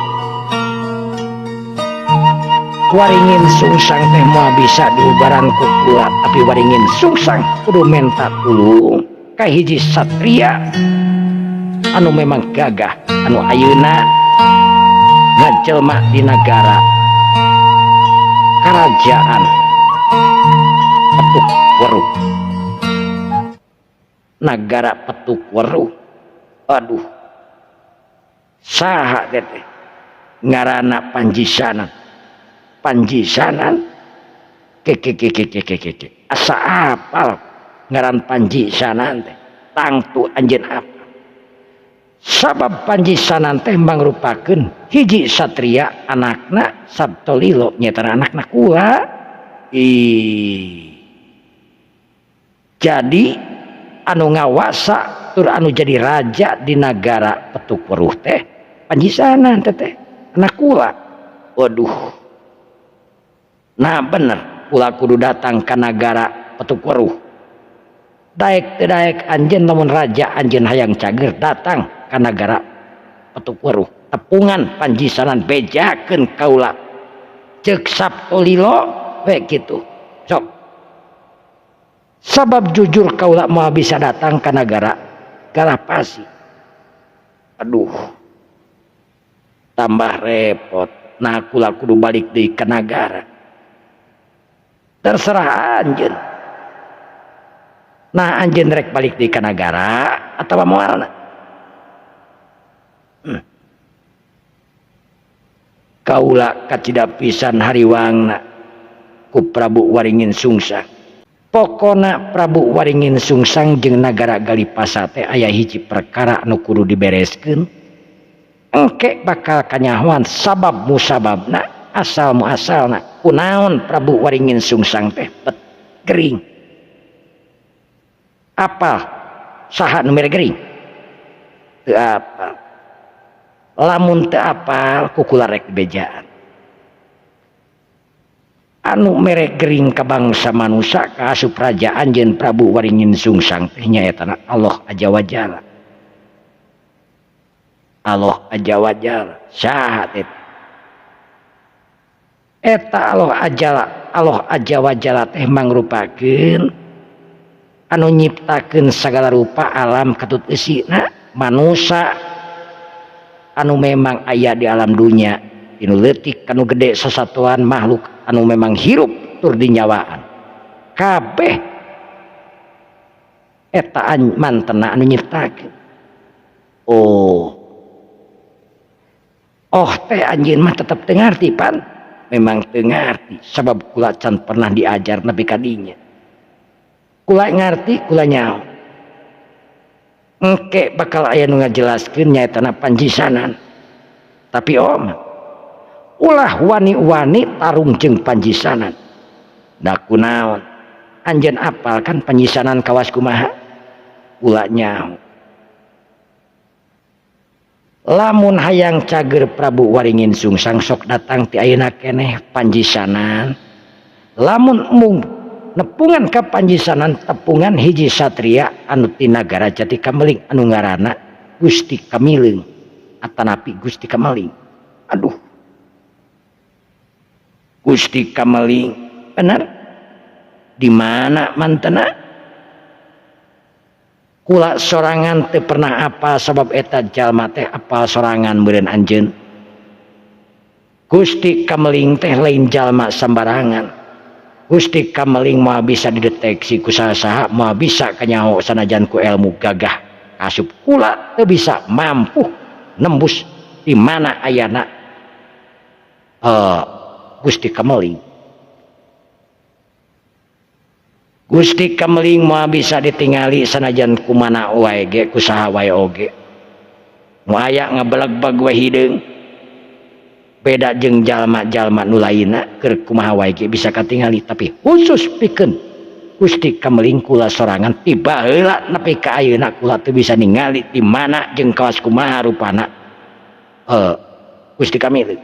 Waringin Sungsang teh moal bisa diubaran ku kula, tapi Waringin Sungsang kudu menta tulung ka hiji satria anu memang gagah anu ayeuna ngajelma di nagara kerajaan Petuk Weruh. Nagara Petuk Weruh. Aduh, saha teh ngaranna? Panjisanan. Panjisanan ke ke ke ke ke ke ke asa apal ngaran Panjisanan teh. Tangtu anjeun apa, sabab Panjisanan teh mangrupakeun hiji satria anakna Sabtolilo, nyaeta anakna kula. Ih, jadi anu ngawasa tur anu jadi raja di nagara Petuk Weruh teh Panjisanan teh teh anak kula. Waduh, nah bener, kula kudu datang ke nagara Petuk Weruh. Daek teu daek anjeun, lamun raja anjeun hayang cager, datang ka nagara Petuk Weruh, tepungan Panjisanan, bejakeun kaula, ceuk Sabtolilo we kitu. Sok, sabab jujur kaula moal bisa datang ka nagara Galapasi. Aduh, tambah repot. Nah, kula kudu balik deui ka nagara. Terserah anjeun. Nah, anjeun rek balik deui ka nagara atawa moalna? Kaula kacida pisan hariwangna ku Prabu Waringin Sungsang. Pokona Prabu Waringin Sungsang jeung nagara Galipasa teh aya hiji perkara anu kudu dibereskeun. Engke bakal kanyahoan sabab musababna, asal muasalna kunaon Prabu Waringin Sungsang teh bet gering. Apal saha nu mere gering? Teu apal. Lamun teu apal, ku kula rek dibejaan. Anu mere gering ka bangsa manusia, ka asup raja anjeun Prabu Waringin Sungsang teh nyaeta Allah Azza wa Jalla. Allah Azza wa Jalla saha teh eta? Allah Azza, Allah Azza wa Jalla teh mangrupakeun anu nyiptakeun sagala rupa alam katut eusina, manusia anu memang aya di alam dunia, tinu leutik kanu gede, sasatuan makhluk anu memang hirup tur dinyawaan kabeh eta mantena anu nyiptakeun. Oh, oh teh anjeun mah tetep teu ngarti pan? Memang teu ngarti, sabab kula can pernah diajar nepi ka dinya. Kula ngarti, kula nyaho. Engke bakal aya nu ngajelaskeun, nyaetana Panjisanan. Tapi om, ulah wani-wani tarung jeung Panjisanan. Da kunaon? Anjeun apal kan Panjisanan kawas kumaha? Kula nyaho. Lamun hayang cager Prabu Waringin Sungsang, sok datang ti ayeuna keneh Panjisanan. Lamun mung nepungan ka Panjisanan, tepungan hiji satria anu ti nagara Jati Kameling anu ngaranna Gusti Kamileung atanapi Gusti Kameling. Aduh, Gusti Kameling bener? Di mana mantena? Kula sorangan teu pernah apa, sabab eta jalma teh apal sorangan meureun anjeun. Gusti Kameling teh lain jalma sambarangan. Gusti Kameling moal bisa dideteksi ku saha-saha, moal bisa kanyaho sanajan ku ilmu gagah asup kula teu bisa mampu nembus di mana ayana Gusti Kameling. Gusti Kameling moal bisa ditingali sanajan kumana wae ge, ku saha wae oge. Nu aya ngabelegbeg we hideung. Beda jeung jalma-jalma nu lainna, keur kumaha wae ge bisa katingali, tapi khusus pikeun Gusti Kameling, kula sorangan ti baheula nepi ka ayeuna kula teu bisa ningali di mana jeung kawas kumaha rupana Gusti Kameling.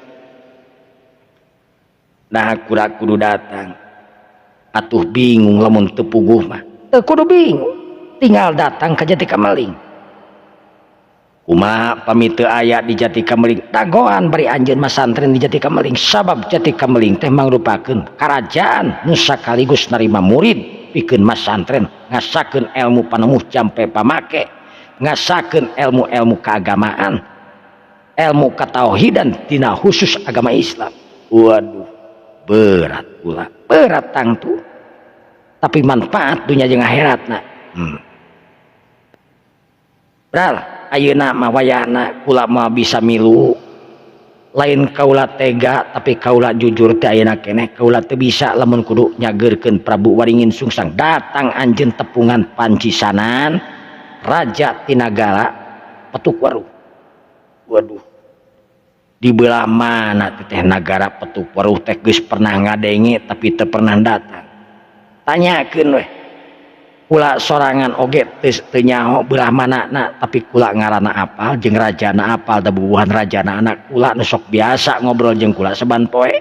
Nah, kula kudu datang. Atuh bingung lamun teu puguh mah. Teu kudu bingung, tinggal datang ka Jati Kameling. Kumaha pami teu aya di Jati Kameling? Dagoan bari anjeun masantren di Jati Kameling, sabab Jati Kameling teh mangrupakeun karajaan nu sakaligus narima murid pikeun masantren ngasakeun ilmu panemuh jampe pamake, ngasakeun ilmu-ilmu keagamaan, ilmu ketauhidan tina khusus agama Islam. Waduh, berat pula, berat tangtu, tapi manfaat dunia jeung akhiratna. Bral, ayeuna mah wayahna kula mah bisa milu. Lain kaula tega, tapi kaula jujur teh ayeuna keneh kaula teu bisa lamun kudu nyageurkeun Prabu Waringin Sungsang. Datang anjeun tepungan pancisanan Raja Tinagara Petuk Waruh. Waduh, di belah mana teh nagara Petuk Waruh teh? Geus pernah ngadenge tapi teu pernah datang. Tanyakeun weh, kula sorangan oge teu nyaho belah mana na, tapi kula ngaranna apal jeung rajana apal, da bubuhan rajana anak kula nu sok biasa ngobrol jeung kula saban poe.